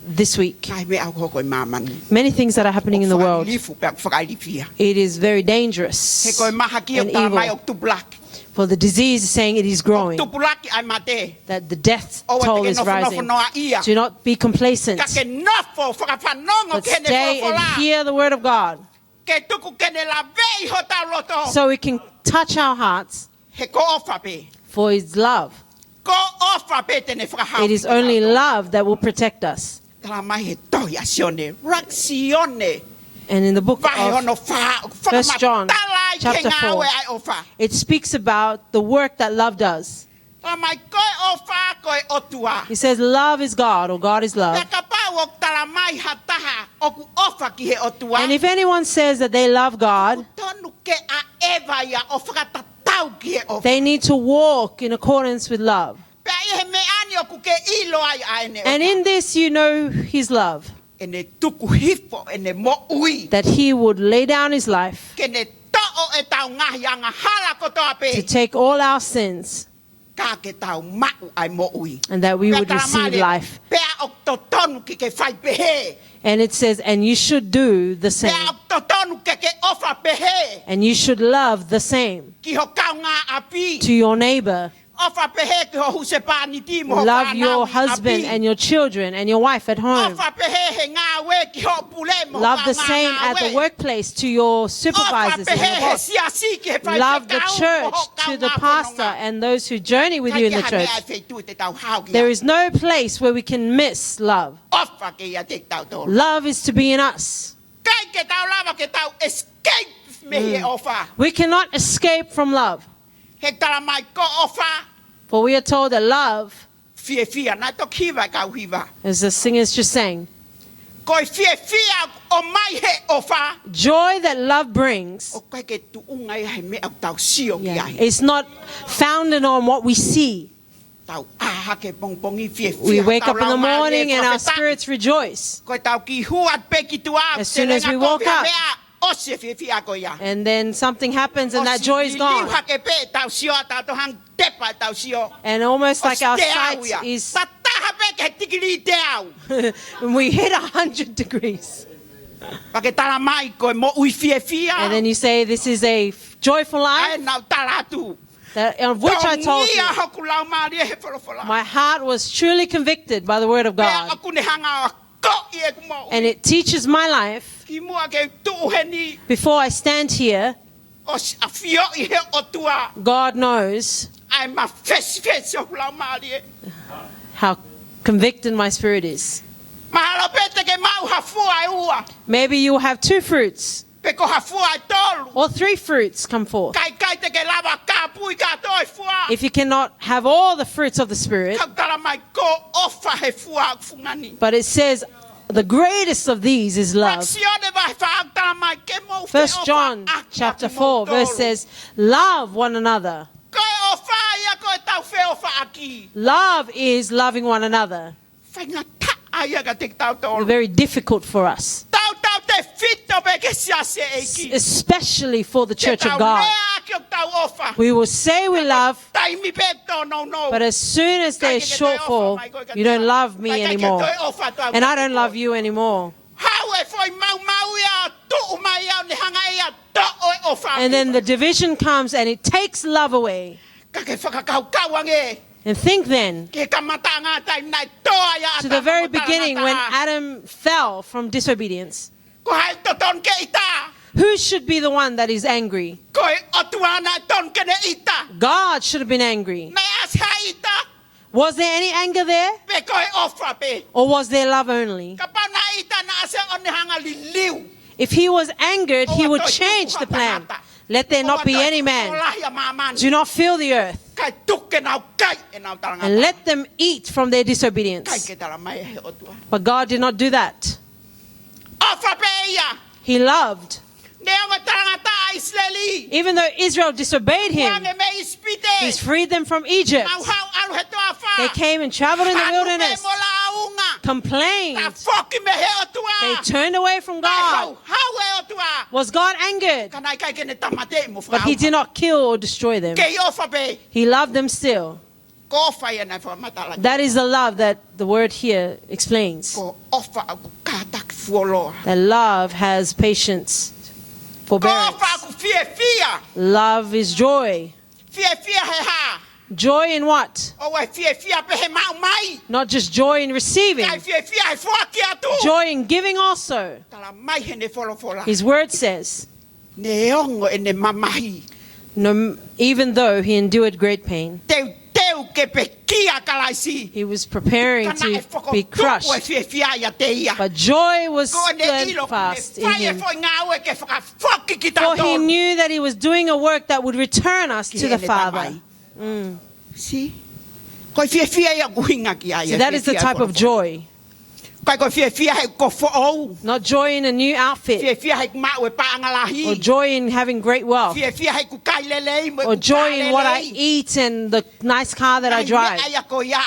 this week. Ngaahi meʻa ʻoku hoko ʻi māmani. Many things that are happening in the world. ʻOku fakailifu pea ʻoku fakailifia. It is very dangerous He ko e mahaki and ʻoku tala mai evil. ʻoku tupulaki. For the disease is saying it is growing. ʻOku tupulaki ʻa e mate. That the death toll is rising. ʻOua te ke nofonofo noaʻia. Do not be complacent. Ka ke nofo fakafanongo But ki heʻene folofola. Stay and hear the word of God. Ke tuku ke ne laveʻi hotau loto. So it can touch our hearts. He ko ʻofa pē. For it's love. Ko ʻofa pē te ne fakahā. It is only love that will protect us. Tala mai he tohi ʻa Sione, ʻuluaki Sione. And in the book of Vahe hono fā, First John, fakamatala ai ki he chapter four, ngāue ʻa e ʻofa. It speaks about the work that love does. Tala mai ko e ʻofa ko e ʻOtua. He says, "Love is God," or "God is love." Pea kapau ʻoku tala mai ha taha ʻoku ʻofa ki he ʻOtua, And if anyone says that they love God, ʻoku tonu ke ʻaʻeva ia ʻo fakatatau ki he ʻofa. they need to walk in accordance with love. Pea ʻi he meʻa ni ʻoku ke ʻilo ai ʻa ʻene ʻofa. And in this you know his love, ʻEne tuku hifo ʻene moʻui, that he would lay down his life ke ne toʻo ʻetau ngaahi angahala kotoa pē, to take all our sins, ka ke tau maʻu ʻa e moʻui. And that we would receive life. Pea tala mai leva, pea ʻoku totonu ke ke fai pehē. And it says, "And you should do the same." Pea ʻoku totonu ke ke ʻofa pehē. And you should love the same Ki ho kaungāʻapi. to your neighbor. ʻOfa pehē ki ho husepāniti mo ho fānau ʻi ʻapi. Love your husband and your children and your wife at home. ʻOfa pehē he ngāue ki hoʻo pule mo ho kaungā ngāue. Love the same at the workplace to your supervisors and your boss. ʻOfa pehē he siasi ki he faifekau mo ho kaungā fononga. Love the church to the pastor and those who journey with you in the church. ʻIkai ke ʻi ai ha meʻa ʻi he feituʻu te tau hao ki ai. There is no place where we can miss love. ʻOfa ke ʻiate kitautolu. Love is to be in us. ʻIkai ke tau lava ke tau escape mei he ʻofa. We cannot escape from love. He talamai ko e ʻofa. For we are told that love, fiefia, naʻe toki hiva e kau hiva. As the singers just sang, ko e fiefia ʻoku ʻomai he ʻofa. Joy that love brings, ʻoku ʻikai ke tuʻunga ia he meʻa ʻoku tau sio ki ai. Yeah, it's not founded on what we see. Tau ʻā hake pongipongi fiefia. We wake up in the morning and our spirits rejoice. Ko e tau kiʻi hū atu pē ki tuʻa, te lea ko ha meʻa, ʻosi e fiefia ko ia. As soon as we woke up, and then something happens and that joy is gone. ʻOsi liliu hake pē tau sio ʻa tautolu, hangē tepa tau sio. And almost like our sight is, ʻosi teau ia. Tataha pē ki he tikilī teau. And we hit a hundred degrees. Pea ke talamai ko e moʻui fiefia. And then you say, "This is a f-, joyful life." ʻA ē naʻá ku tala atu. That, of which I told you. Tongia hoku laumālie he folofola. My heart was truly convicted by the word of God. Pea ʻoku ne hanga ʻo akoʻi ʻeku moʻui. And it teaches my life. Kimuʻa ke u tuʻu heni. Before I stand here, ʻosi ʻafioʻi he ʻOtua. God knows. ʻA e mafesifesi hoku laumālie. How convicted my spirit is. Mahalo pē te ke maʻu ha fua ʻe ua. Maybe you will have two fruits. Pe ko ha fua ʻe tolu. Or three fruits come forth. Ka ʻikai te ke lava kāpui kātoa e fua. If you cannot have all the fruits of the Spirit, ka ʻoku talamai ko e ʻofa he fua ʻoku fungani. But it says, "The greatest of these is love." Sione vahe fā ʻoku talamai ke mou feʻofaʻaki ʻa kimoutolu. First John chapter four verse says, "Love one another." Ko e ʻofa ia ko e tau feʻofaʻaki. Love is loving one another. Faingataʻa ia kiate kitautolu. Very difficult for us. Tautautefito pē ki he siasi ʻo e ʻEiki. S-, especially for the church of God. Te tau lea ʻaki ʻoku tau ʻofa. We will say we love, taimi pē tōnounou. But as soon as there's shortfall, you don't love me anymore. ʻIkai ke toe ʻofa mai koe kiate au. ʻIkai ke toe ʻofa atu au kiate koe. And I don't love you anymore. Haʻu e foʻi maumau ia, tuʻu mai ia ʻo ne hanga ʻe ia ʻo toʻo e ʻofa. And then the division comes and it takes love away. Ka ke fakakaukau ange. And think then, ki he kamataʻanga taimi naʻe tō ai ʻa Atama mo talangataʻa. To the very beginning when Adam fell from disobedience. Ko hai totonu ke ʻita? Who should be the one that is angry? Ko e ʻOtua naʻe totonu ke ne ʻita. God should have been angry. Naʻe ʻasi ha ʻita? Was there any anger there? Pe ko e ʻofa pē? Or was there love only? Kapau naʻe ʻita naʻa ʻasi ʻo ne hanga liliu. If he was angered, he would change the plan. ʻOua toe tuku ha tangata. Let there not be any man. ʻOua toe tokolahi ʻa māmani. Do not fill the earth. Kae tuku ke nau kai ʻenau talangataʻa. And let them eat from their disobedience. ʻIkai ke talamai ʻe he ʻOtua. But God did not do that. ʻOfa pē ia. He loved. Neongo e talangataʻa ʻIsileli. Even though Israel disobeyed him, hū ange mei ʻIsipite. He's freed them from Egypt. Nau haʻu ʻalu he toafa. They came and traveled in the wilderness, fanu pē mo lāunga. Complained. Tafoki mei he ʻOtua. They turned away from God. Naʻe hauhau e ʻOtua. Was God angered? Ka naʻe ʻikai ke ne tāmateʻi mo fakaʻauha. But he did not kill or destroy them. Kei ʻofa pē. He loved them still. Ko e ʻofa ia naʻe fakamatala ki ai. That is the love that the word here explains. Ko e ʻofa ʻoku kātaki fuoloa. That love has patience, forbearance. Ko e ʻofa ʻoku fiefia. Love is joy. Fiefia he hā? Joy in what? ʻOua ʻe fiefia pē he maʻu mai. Not just joy in receiving. Kae fiefia he foaki atu. Joy in giving also. Talamai heʻene folofola. His word says, Neongo ʻene mamahi. No, even though he endured great pain. Teuteu ke pekia ʻa Kalaisi. He was preparing to be crushed. Ka naʻe fokotuʻu e fiefia ʻiate ia. But joy was steadfast in him. Ko ʻene ʻilo ʻoku ne fai e foʻi ngāue ke fakafoki kitautolu. For he knew that he was doing a work that would return us to the Father. Ki heʻene Tamai. Mm. See? Ko e fiefia ia ʻoku ʻuhinga ki ai e fiefia folofola. See, that is the type of joy. ʻIkai ko e fiefia he ʻoku foʻou. Not joy in a new outfit. Fiefia he ʻoku maʻu e paʻanga lahi. Or joy in having great wealth. Fiefia he ʻoku kai lelei mo e ʻoku kā lelei. Or joy in what I eat and the nice car that I drive. Ngaahi meʻa ia ko ia.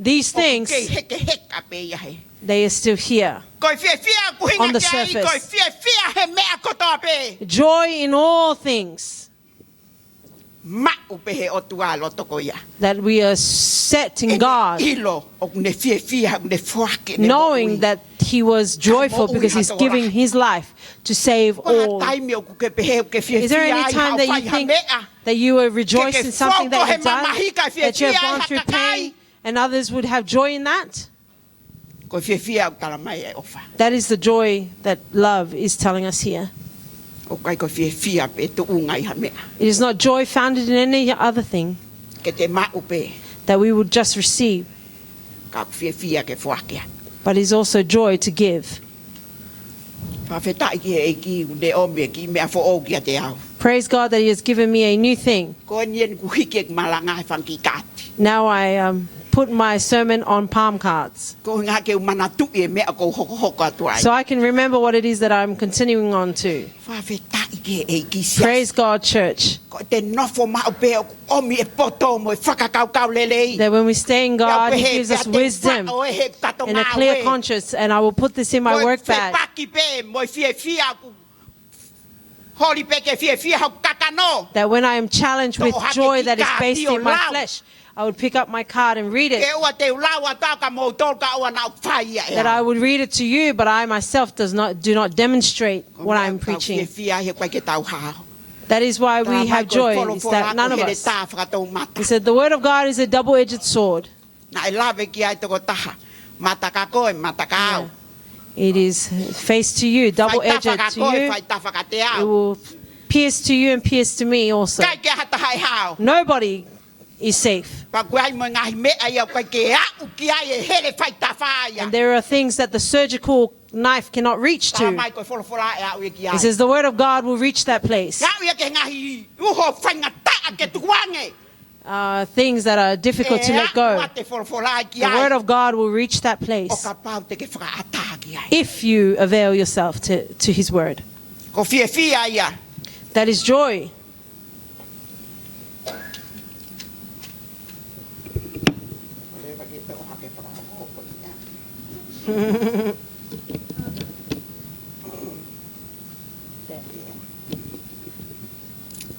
These things, ʻoku kei hekeheka pē ia he. They are still here on the surface. Ko e fiefia ʻoku ʻuhinga ki ai, ko e fiefia he meʻa kotoa pē. Joy in all things. Maʻu pē he ʻOtua e loto ko ia. That we are set in God. ʻEne ʻilo ʻoku ne fiefia, ʻoku ne foaki ʻene moʻui. Knowing that he was joyful because he's giving his life to save all. Ko ha taimi ʻoku ke pehē ʻoku ke fiefia ai haʻo fai ha meʻa? Is there any time that you think that you were rejoiced in something that you've done, that you have gone through pain, and others would have joy in that? Ko e fiefia ʻoku tala mai e ʻofa. That is the joy that love is telling us here. ʻOku ʻikai ko e fiefia pē tuʻunga ʻi ha meʻa. It is not joy founded in any other thing. Ke te maʻu pē. That we would just receive. Ka ʻoku fiefia ke foaki atu. But it is also joy to give. Fakafetaʻi ki he ʻEiki ʻoku ne ʻomi e kiʻi meʻa foʻou kiate au. Praise God that he has given me a new thing. Ko eni eni kuo hiki ʻeku malanga he fanga kiʻi kaati. Now I, um, put my sermon on palm cards. Ko e ʻuhinga ke u manatuʻi e meʻa ʻoku ou hokohoko atu ai. So I can remember what it is that I'm continuing on to. Fakafetaʻi ki he ʻEiki siasi. Praise God, church. Ko ʻete nofo maʻu pē ʻoku ʻomi e poto mo e fakakaukau lelei. That when we stay in God, he gives us wisdom and a clear conscience, and I will put this in my work bag. Ko e fepaki pē mo e fiefia ʻoku holi pē ke fiefia hoku kakano. That when I am challenged with joy that is based in my flesh, I would pick up my card and read it. Ke ʻoua te u lau atu au kia moutolu kae ʻoua naʻa ku fai ia ʻe au. That I would read it to you, but I myself does not, do not demonstrate what I am preaching. Ko e meʻa ʻoku tau fiefia ai he ʻoku ʻikai ke tau hao. That is why we have joy, is that none of us. Tala mai ko e folofola ko e heletā fakatoumata. He said, "The word of God is a double-edged sword." Naʻe lave ki ai e tokotaha, mata kia koe, mata kia au. Yeah. It is face to you, double-edged to you. Fai tafa kia koe, fai tafa kiate au. It will pierce to you and pierce to me also. ʻIkai ke ʻi ai ha taha ʻe hao. Nobody is safe. Pea ʻoku ʻi ai mo e ngaahi meʻa ia ʻoku ʻikai ke aʻu ki ai e hele faitafa ia. And there are things that the surgical knife cannot reach to. Tala mai ko e folofola ʻe aʻu ia ki ai. He says the word of God will reach that place. Aʻu ia ki he ngaahi uho faingataʻa ke tukuange. Uh, things that are difficult to let go. ʻE aʻu ʻa e folofola ki ai. The word of God will reach that place. ʻO kapau te ke fakaʻatā ki ai. If you avail yourself to, to his word. Ko e fiefia ia. That is joy.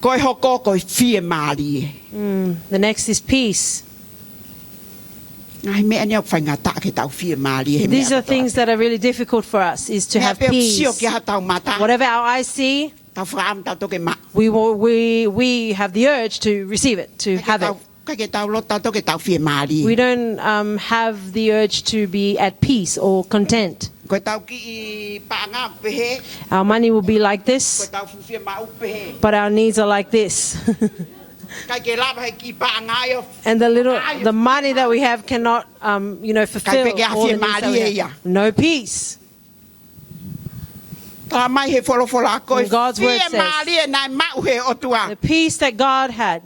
Ko e hoko ko e fiemālie. Mm, the next is peace. Ngaahi meʻa eni ʻoku faingataʻa ke tau fiemālie he meʻa kotoa. These are things that are really difficult for us, is to have peace. Meʻa pē ʻoku sio ki ai hotau mata. Whatever our eyes see, tau fakaʻamu tautolu ke maʻu. We will, we, we have the urge to receive it, to have it. ʻIkai ke tau, ʻikai ke tau loto tautolu ke tau fiemālie. We don't, um, have the urge to be at peace or content. Ko ʻetau kiʻi paʻanga ʻoku pehē. Our money will be like this. Ko ʻetau fuʻu fiemaʻu ʻoku pehē. But our needs are like this. ʻIkai ke lava he kiʻi paʻanga ia ʻo, and the little, the money that we have cannot, um, you know, fulfill all the needs that we have. ʻIkai pē ke ʻi ai ha fiemālie ia. No peace. Tala mai he folofola ko e fiemālie naʻe maʻu he ʻOtua. And God's word says, the peace that God had,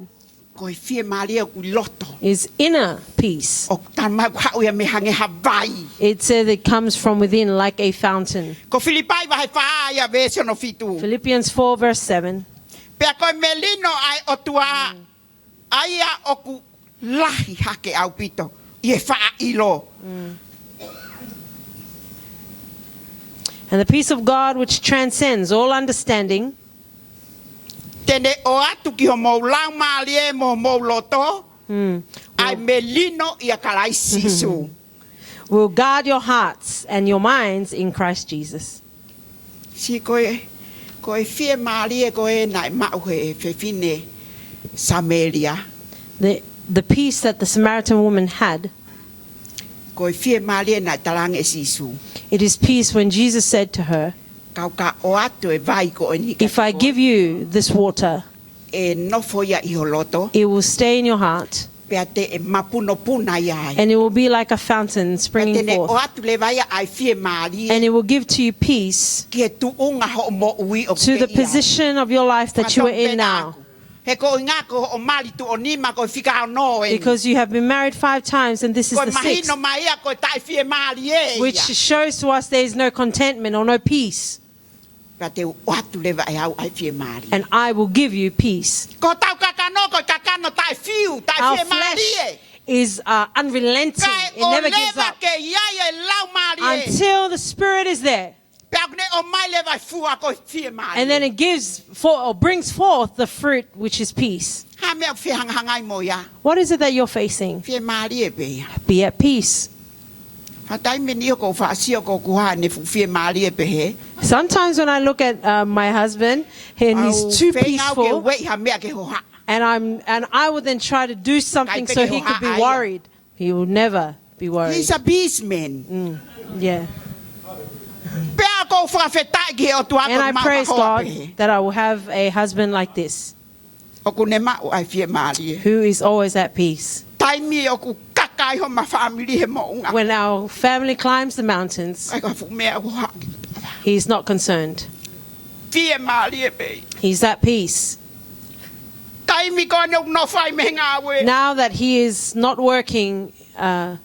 ko e fiemālie ʻoku ʻi loto, is inner peace. ʻOku tala mai ʻoku haʻu ia mei hangē ha vai. It says it comes from within like a fountain. Ko Filipai vahe fā ia veesi hono fitu. Philippians four verse seven. Pea ko e melino ʻa e ʻOtua, ʻa ia ʻoku lahi hake ʻaupito ʻi he faʻa ʻilo. Mm. And the peace of God which transcends all understanding, te ne ʻoatu ki homou laumālie mo homou loto, mm, ʻa e melino ʻia Kalaisi Sīsū. Will guard your hearts and your minds in Christ Jesus. Sio ko e, ko e fiemālie ko ē naʻe maʻu he fefine Samēlia. The, the peace that the Samaritan woman had, ko e fiemālie naʻe talaange ʻe Sīsū. It is peace when Jesus said to her, Kau ka ʻoatu e vai ko eni kiate koe, if I give you this water, ʻe nofo ia ʻi ho loto, it will stay in your heart, pea te ne mapunopuna ia ai. And it will be like a fountain springing forth. Pea te ne ʻoatu leva ia ʻa e fiemālie, and it will give to you peace, ki he tuʻunga hoʻo moʻui ʻoku ke ʻi ai, to the position of your life that you are in now. Fakatomala atu. He ko e ʻuhinga ko hoʻo mali tuʻo nima ko e fika ono eni. Because you have been married five times and this is the sixth. Ko e mahino mai ia ko e taʻefiemālie ia. Which shows to us there is no contentment or no peace. Pea te u ʻoatu leva ʻe au ʻa e fiemālie. And I will give you peace. Ko hotau kakano, ko e kakano taʻefiu, taʻefiemālie. Our flesh is, uh, unrelenting. It never gives up. Kae ʻoua leva ke ʻi ai e laumālie. Until the Spirit is there. Pea ʻoku ne ʻomai leva e fua ko e fiemālie. And then it gives for, or brings forth the fruit, which is peace. Hā e meʻa ʻoku fehangahangai mo ia? What is it that you're facing? Fiemālie pē ia. Be at peace. Faʻa taimi ʻeni ʻoku ou faʻa sio ko ʻeku hā ʻene fuʻu fiemālie pehē. Sometimes when I look at uh, my husband, and he's too peaceful, Ueʻi ha meʻa ke hohaʻa. And I'm and I would then try to do something so he could be worried. He will never be worried. He's a peace man. Yeah. Pea ʻoku ou fakafetaʻi ki he ʻOtua. And I praise God that I will have a husband like this. ʻOku ne maʻu ʻa e fiemālie. Who is always at peace. Taimi ʻoku kaka ai homa fāmili he moʻunga. When our family climbs the mountains, ʻIkai ko ha fuʻu meʻa ʻoku hohaʻa. He's not concerned. Fiemālie pē. He's at peace. Taimi ko ʻene ʻoku nofo ai mei he ngāue. Now that he is not working uh,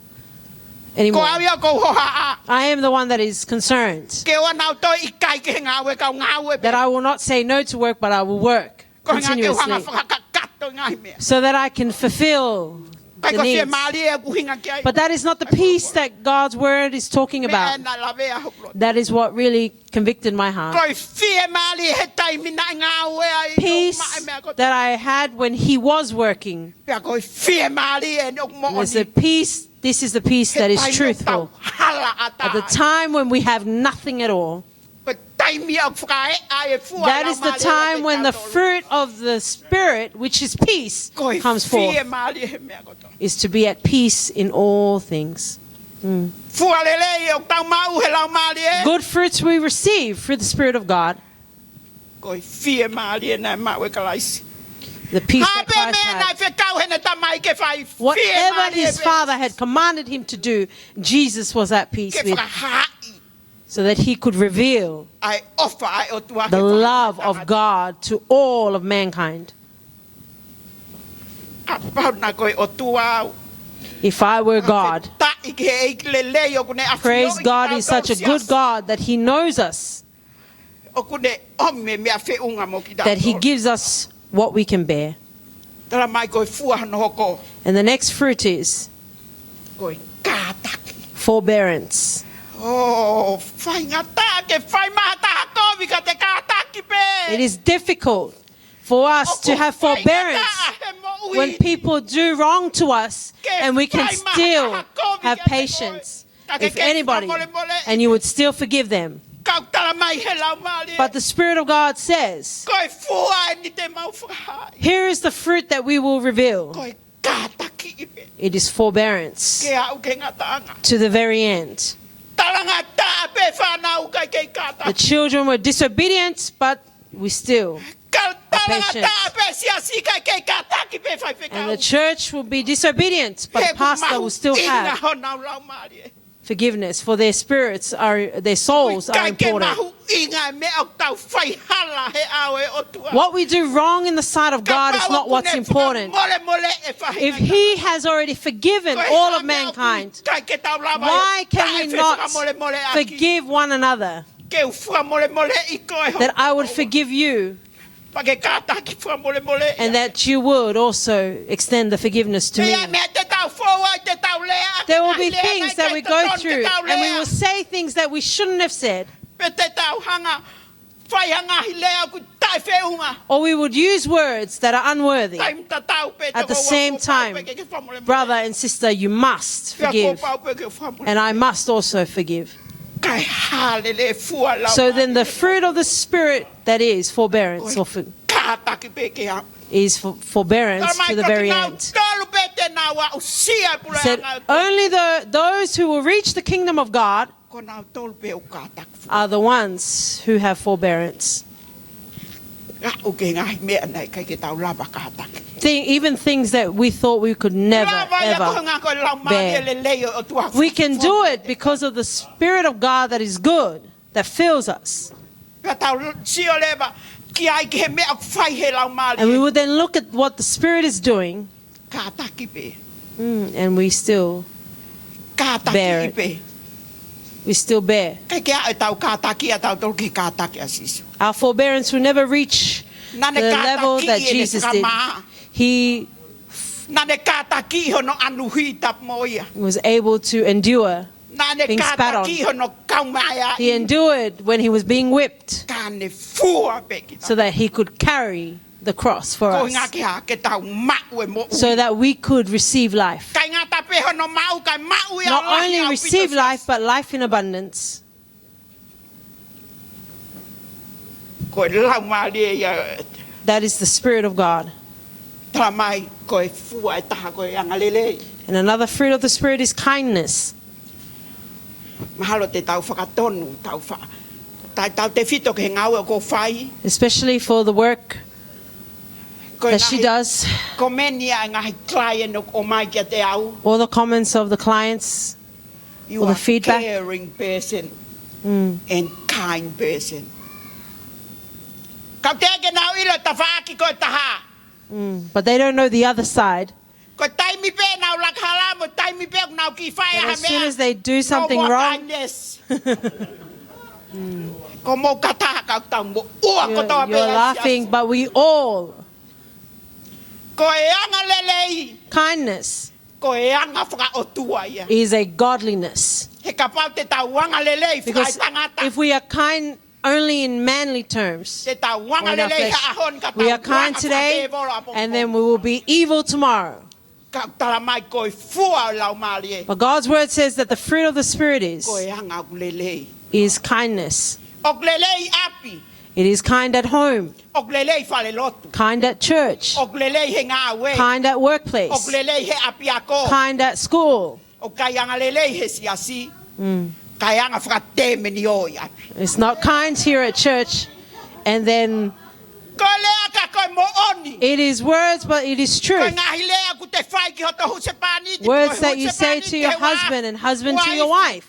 anymore, Ko au ia ʻoku ou hohaʻa. I am the one that is concerned. Ke ʻoua naʻa toe ʻikai ke ngāue, kau ngāue pē. That I will not say no to work, but I will work Ko e ʻuhinga ke u hanga continuously fakakakato e ngaahi meʻa. So that I can fulfill ʻIkai the ko e needs. fiemālie ʻoku ʻuhinga ki ai. But that is not the peace that God's word is talking Meʻa about. naʻe lavea hoku loto. That is what really convicted my heart. Ko e fiemālie he taimi naʻe ngāue ai. Peace Maʻa e meʻa kotoa. That I had when he was working. Pea ko e fiemālie ʻeni ʻoku moʻoni. There's a peace. This is the peace that is He taimi truthful. ʻoku tau hala ʻatā. At the time when we have nothing at all, Ko e taimi ʻoku fakaeʻa e fua that is the laumālie time ʻe when the tautolu. Fruit of the Spirit, which is peace, Ko e comes forth, fiemālie he meʻa kotoa. Is to be at peace in all things. Fua lelei ʻoku tau maʻu he laumālie. Good fruits we receive through the Spirit of God. Ko e fiemālie naʻe maʻu ʻe Kalaisi. The peace that Hape Christ meʻa naʻe had. fekau heʻene tamai ke fai. Whatever Fiemālie his pē. Father had commanded him to do, Jesus was at peace Ke with, fakahaaʻi. So that he could reveal ʻA e ʻofa ʻa e ʻOtua the ke fai love mai of God to all of mankind. Kapau naʻa ko e ʻOtua au. If I were God, Taʻi ke ʻEiki lelei ʻoku ne ʻafioʻi praise God, kitautolu he's such a siasi. Good God that he knows us, ʻOku ne ʻomi e meʻa feʻunga mo kitautolu. That he gives us what we can bear. Tala mai ko e fua hono hoko. And the next fruit is Ko e kātaki. Forbearance. ʻO faingataʻa ke fai mai ha taha kovi ka te kātaki pē. It is difficult for us to have forbearance Faingataʻa he moʻui. When people do wrong to us and we can still have patience. If anybody, and you would still forgive them. Kau tala mai he laumālie. But the Spirit of God says, Ko e fua ʻeni te mau fakahaaʻi. Here is the fruit that we will reveal. Ko e kātakiʻi pē. It is forbearance Ke aʻu ki he ngataʻanga. To the very end. Talangataʻa pē fānau ʻikai kei kātaki. The children were disobedient, but we still Ka patience. Talangataʻa pē siasi ʻikai kei kātaki pē faifekau. And the church will be disobedient, but the pastor will still have He ʻoku mahuʻinga honau laumālie. Forgiveness, for their spirits are, their souls are ʻIkai ke important. Mahuʻinga e meʻa ʻoku tau fai hala he ʻao ʻo e ʻOtua. What we do wrong in the sight of God is not what's important. Kapau ʻoku ne fakamolemoleʻi e faʻahinga If he has already forgiven all of mankind, why can we not forgive one another? Ke u fakamolemoleʻi koe. That I would forgive you Pea ke kātaki fakamolemoleʻi. And that you would also extend the forgiveness to me. Meʻa, meʻa te tau fou ai, te tau lea. There will be things that we go through and we will say things that we shouldn't have said. Pe te tau hanga fai ha ngaahi lea ʻoku taʻefeʻunga. Or we would use words that are unworthy. Taimi tatau pē At the te same kau pau pē time, ke fakamolemoleʻi. Brother and sister, you must Pea kau forgive. Pau pē ke fakamolemoleʻi. And I must also forgive. Kae hālele fua lau. So then the fruit of the Spirit, that is forbearance, or for- Kātaki pē ke au. Is for, forbearance to the very end. Tolu pē te nau aʻusia e puleʻanga. Said, only the, those who will reach the kingdom of God Ko nautolu pē ʻoku kātaki. Are the ones who have forbearance. Aʻu ki he ngaahi meʻa naʻe ʻikai ke tau lava kātaki. Thing, even things that we thought we could never, Lava ia ever ko e ngaahi ko e laumālie bear. Lelei ʻo e ʻOtua. We can do it because of the Spirit of God that is good, that fills us. Pea tau sio leva ki ai ki he meʻa ʻoku fai he laumālie. And we would then look at what the Spirit is doing, Kātaki pē. mm, and we still bear Kātaki it. Pē. We still bear. ʻIkai ke aʻu ʻetau kātaki ʻatautolu ki he kātaki ʻa Sīsū. Our forbearance will never reach Naʻa ne the level kātakiʻi that ʻene Jesus did. fakamā. He Naʻa ne kātakiʻi hono ʻanuhi tapu mo ia. Was able to endure Naʻa ne being spat on. Kātakiʻi hono kaumaea. He endured when he was being whipped Ka ne fua pē kita. So that he could carry the cross for Ko us, ngā ke ha ke tau maʻu e moʻui. So that we could receive life. Kai ngata pē hono maʻu, kae maʻu ia ʻo lahi ʻaupito. Not only receive life, but life in abundance. Ko e Laumālie ia. That is the Spirit of God. Talamai ko e fua ʻe taha ko e angalelei. And another fruit of the Spirit is kindness. Mahalo te tau fakatonu, tau fa-, tai tautefito ki he ngāue ʻoku ou fai. Especially for the work that she does. Ko e ngaahi komeni ʻa e ngaahi client ʻoku ʻomai kiate au. All the comments of the clients, all the feedback. You are caring person and kind person. Ka ʻoku teʻeki ke nau ʻilo e tafaʻaki ko e taha. Mm, but they don't know the other side. Ko e taimi pē ʻoku nau laka hala mo e taimi pē ʻoku nau kiʻi fai ha meʻa, no more kindness. But as soon as they do something wrong, ko mou kata ka tau moʻua kotoa pē. You're, you're laughing, but we all. Ko e angalelei. Kindness. Ko e anga fakaʻotua ia. Is a godliness. He kapau te tau angalelei fakaetangata. Because if we are kind only in manly terms, te tau angalelei he ʻaho ni ka tau anga fakatēvolo ʻapongipongi. We are kind today, and then we will be evil tomorrow. Ka ʻoku talamai ko e fua ʻo e Laumālie. But God's word says that the fruit of the Spirit is, ko e anga ʻoku lelei. Is kindness. ʻOku lelei ʻi ʻapi. It is kind at home. ʻOku lelei falelotu. Kind at church. ʻOku lelei he ngāue. Kind at workplace. ʻOku lelei he ʻapiako. Kind at school. ʻOku ʻikai angalelei he siasi. Mm. Kae anga fakatēmeni ʻi ʻapi. It's not kind here at church, and then. Ko e lea ka ko e moʻoni. It is words, but it is truth. Ko e ngaahi lea ʻoku te fai ki hoto husepāniti, words that you say to your husband and husband to your wife.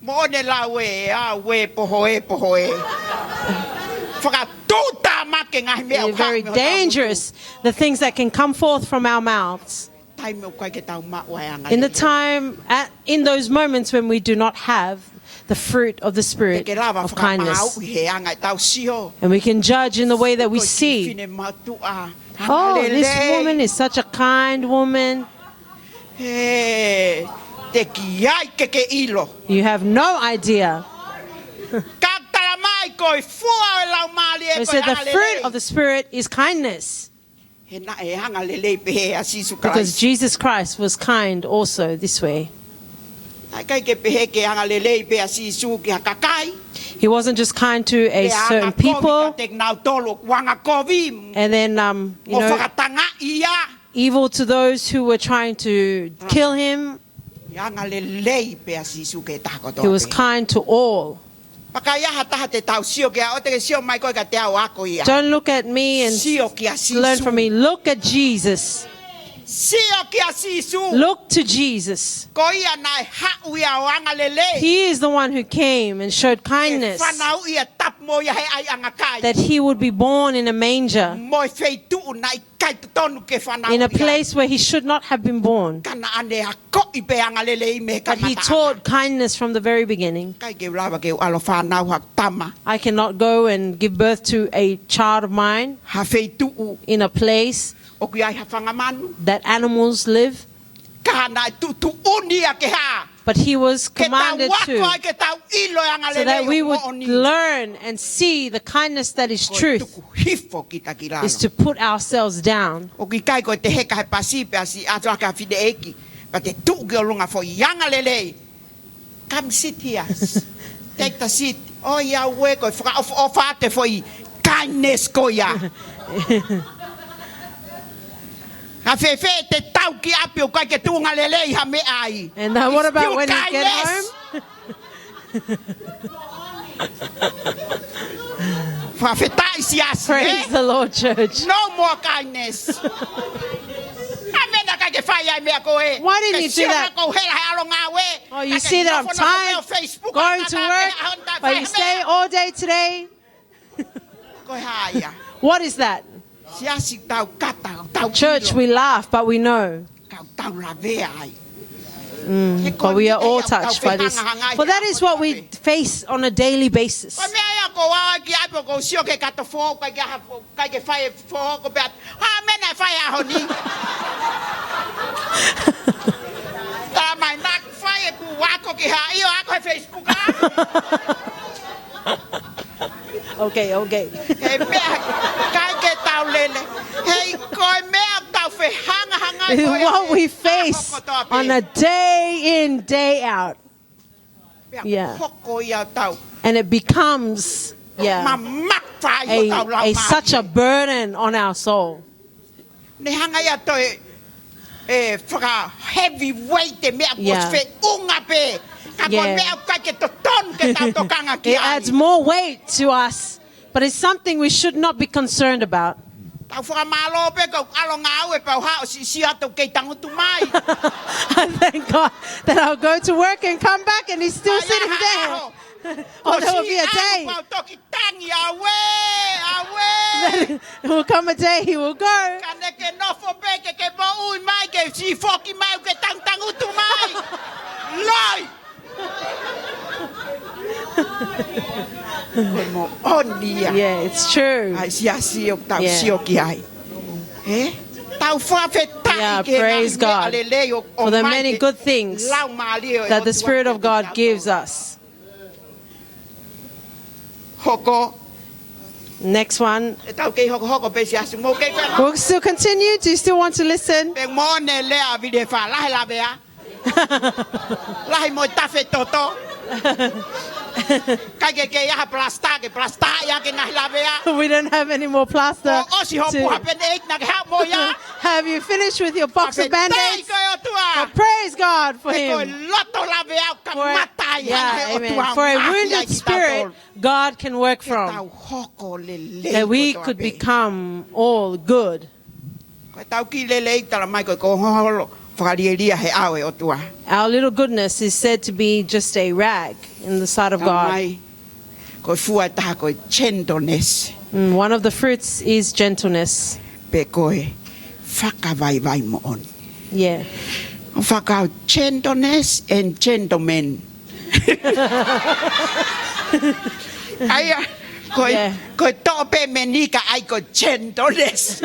Moʻoni lau ē, ʻa ue poho ē, poho ē. Fakatuʻutāmaki e ngaahi meʻa ʻoku haʻu mei hotau ngutu. They're very dangerous, the things that can come forth from our mouths. Taimi ʻoku ʻikai ke tau maʻu ai e anga lelei. In the time, at, in those moments when we do not have the fruit of the Spirit of kindness. Te ke lava fakamaauʻi he anga ʻetau sio. And we can judge in the way that we see. Ko e kiʻi fefine mātuʻa, anga lelei. Oh, this woman is such a kind woman. He, teʻeki ai ke ke ʻilo. You have no idea. Ka ʻoku talamai ko e fua ʻo e Laumālie ko e angalelei. They said the fruit of the Spirit is kindness. He naʻe angalelei pehē ʻa Sīsū Kalaisi. Because Jesus Christ was kind also this way. Naʻe ʻikai ke pehē ke angalelei pē ʻa Sīsū ki ha kakai. He wasn't just kind to a certain people. Ke angakovi kiate kinautolu ʻoku angakovi. And then, um, you know, mo fakatangaʻi ia. Evil to those who were trying to kill him. Naʻe angalelei pē ʻa Sīsū ki he taha kotoa pē. He was kind to all. Pea ka ai ha taha te tau sio ki ai, ʻoua te ke sio mai koe kiate au, ako ia. Don't look at me and learn from me. Sio kia Sīsū. Look at Jesus. Sio kia Sīsū. Look to Jesus. Ko ia naʻe haʻu ia ʻo angalelei. He is the one who came and showed kindness. Ke fanauʻi ia, tapu mo ia he ʻaiʻanga kai. That he would be born in a manger. Mo e feituʻu naʻe ʻikai totonu ke fanauʻi ai. In a place where he should not have been born. Ka naʻa ne akoʻi pē angalelei mei he kamataʻanga. But he taught kindness from the very beginning. ʻIkai ke u lava ke u ʻalu ʻo fanauʻi haku tama. I cannot go and give birth to a child of mine. Ha feituʻu. In a place. ʻOku ʻi ai ha fanga manu. That animals live. Ka naʻe tuʻutuʻuni ia ke hā. But he was commanded to, ke tau ako ai ke tau ʻilo e angalelei ʻoku moʻoni. So that we would learn and see the kindness that is truth, ko e tuku hifo kita ki lalo. Is to put ourselves down. ʻOku ʻikai ko e te heka he pasi pea siʻi ʻatu ake ha fineʻeiki, pea te tuʻu ki ʻolunga foʻi angalelei. Come sit here. Take the seat. ʻOiauē, ko e fakaʻofoʻofa atu e foʻi kindness ko ia. Ka fēfē te tau ki ʻapi ʻoku ʻikai ke tuʻunga lelei ha meʻa ai? And then what about when you get home? It's still kindness. Fakafetaʻi siasi, ē? Praise the Lord, church. No more kindness. ʻĀmeni, ʻikai ke fai ai meʻa ko ē. Why didn't you do that? Ke sio naʻa ku hela he ʻalu ngāue. Oh, you see that I'm tired going to work, but you stay all day today? Ko e hā ia? What is that? Siasi, tau kata, tau ʻilo. Church, we laugh, but we know. Ka tau lavea ai. Mm, but we are all touched by this. For that is what we face on a daily basis. Ko e meʻa ia ʻoku ou ʻalu ki ai pea ʻoku ou sio ki he kato foʻou, ʻikai ke ha foʻou, ʻikai ke fai e foʻou ko pea. ʻĀmeni, ʻe fai ʻaho ni. Talamai naʻa ku fai ʻeku ako ki hā? ʻIo, ako he Facebook, ā? Okay, okay. He meʻa, ʻikai ke tau lele. Hei, ko e meʻa Fehangahangai ko ia what we face on a day in, day out. Yeah. Hoko ia tau. And it becomes, yeah, a, a, such a burden on our soul. Ne hanga ia toe, e, faka heavy weight e meʻa kuo ʻosi feʻunga pē. Ka ko e meʻa ʻoku ʻikai ke totonu ke tau tokanga ki ai. It adds more weight to us, but it's something we should not be concerned about. Tau fakamālō pē ko e ʻalu ngāue pea u haʻu ʻo siʻisiʻi atu kei tangutu mai. I thank God that I'll go to work and come back and he's still sitting there. Or there will be a day. Pau toki tangi, auē, auē. There will come a day he will go. Ka ne ke nofo pē ke ke moʻui mai ke siʻi foki mai ke tangutu mai. Loi. Ko e moʻoni ia. Yeah, it's true. ʻAi siasi ʻoku tau sio ki ai. E? Tau fakafetaʻi ki he ngaahi meʻa lelei ʻoku ʻomai ʻe he Laumālie ʻo e ʻOtua kiate kitautolu. Yeah, praise God for the many good things that the Spirit of God gives us. Hoko. Next one. ʻE tau kei hokohoko pē siasi mo kei fena. We'll still continue. Do you still want to listen? Pe mo ne lea vile fa lahi lavea. Lahi mo e tafe toto. ʻIkai ke kei ai ha plaster ke plaster ia ke ngaahi lavea. We don't have any more plaster. Kuo ʻosi hoʻo puha pene ʻeiki naʻa ke haʻu mo ia. Have you finished with your box of band-aids? Fakafetaʻi ki he ʻOtua. But praise God for him. He ko e loto lavea ʻoku kamata ai e ʻOtua ʻo ngaahi ai kitautolu. For a wounded spirit, God can work from. Ke tau hoko lelei kotoa pē. That we could become all good. Ko e tau kiʻi lelei tala mai ko e kongoholo fakalielia he ʻao ʻo e ʻOtua. Our little goodness is said to be just a rag in the sight of God. Tala mai, ko e fua ʻe taha ko e gentleness. Mm, one of the fruits is gentleness. Pe ko e fakavaivai moʻoni. Yeah. Fakau gentleness and gentleman. ʻAia, ko e, ko e toʻo pē meni ka ʻai ko e gentleness.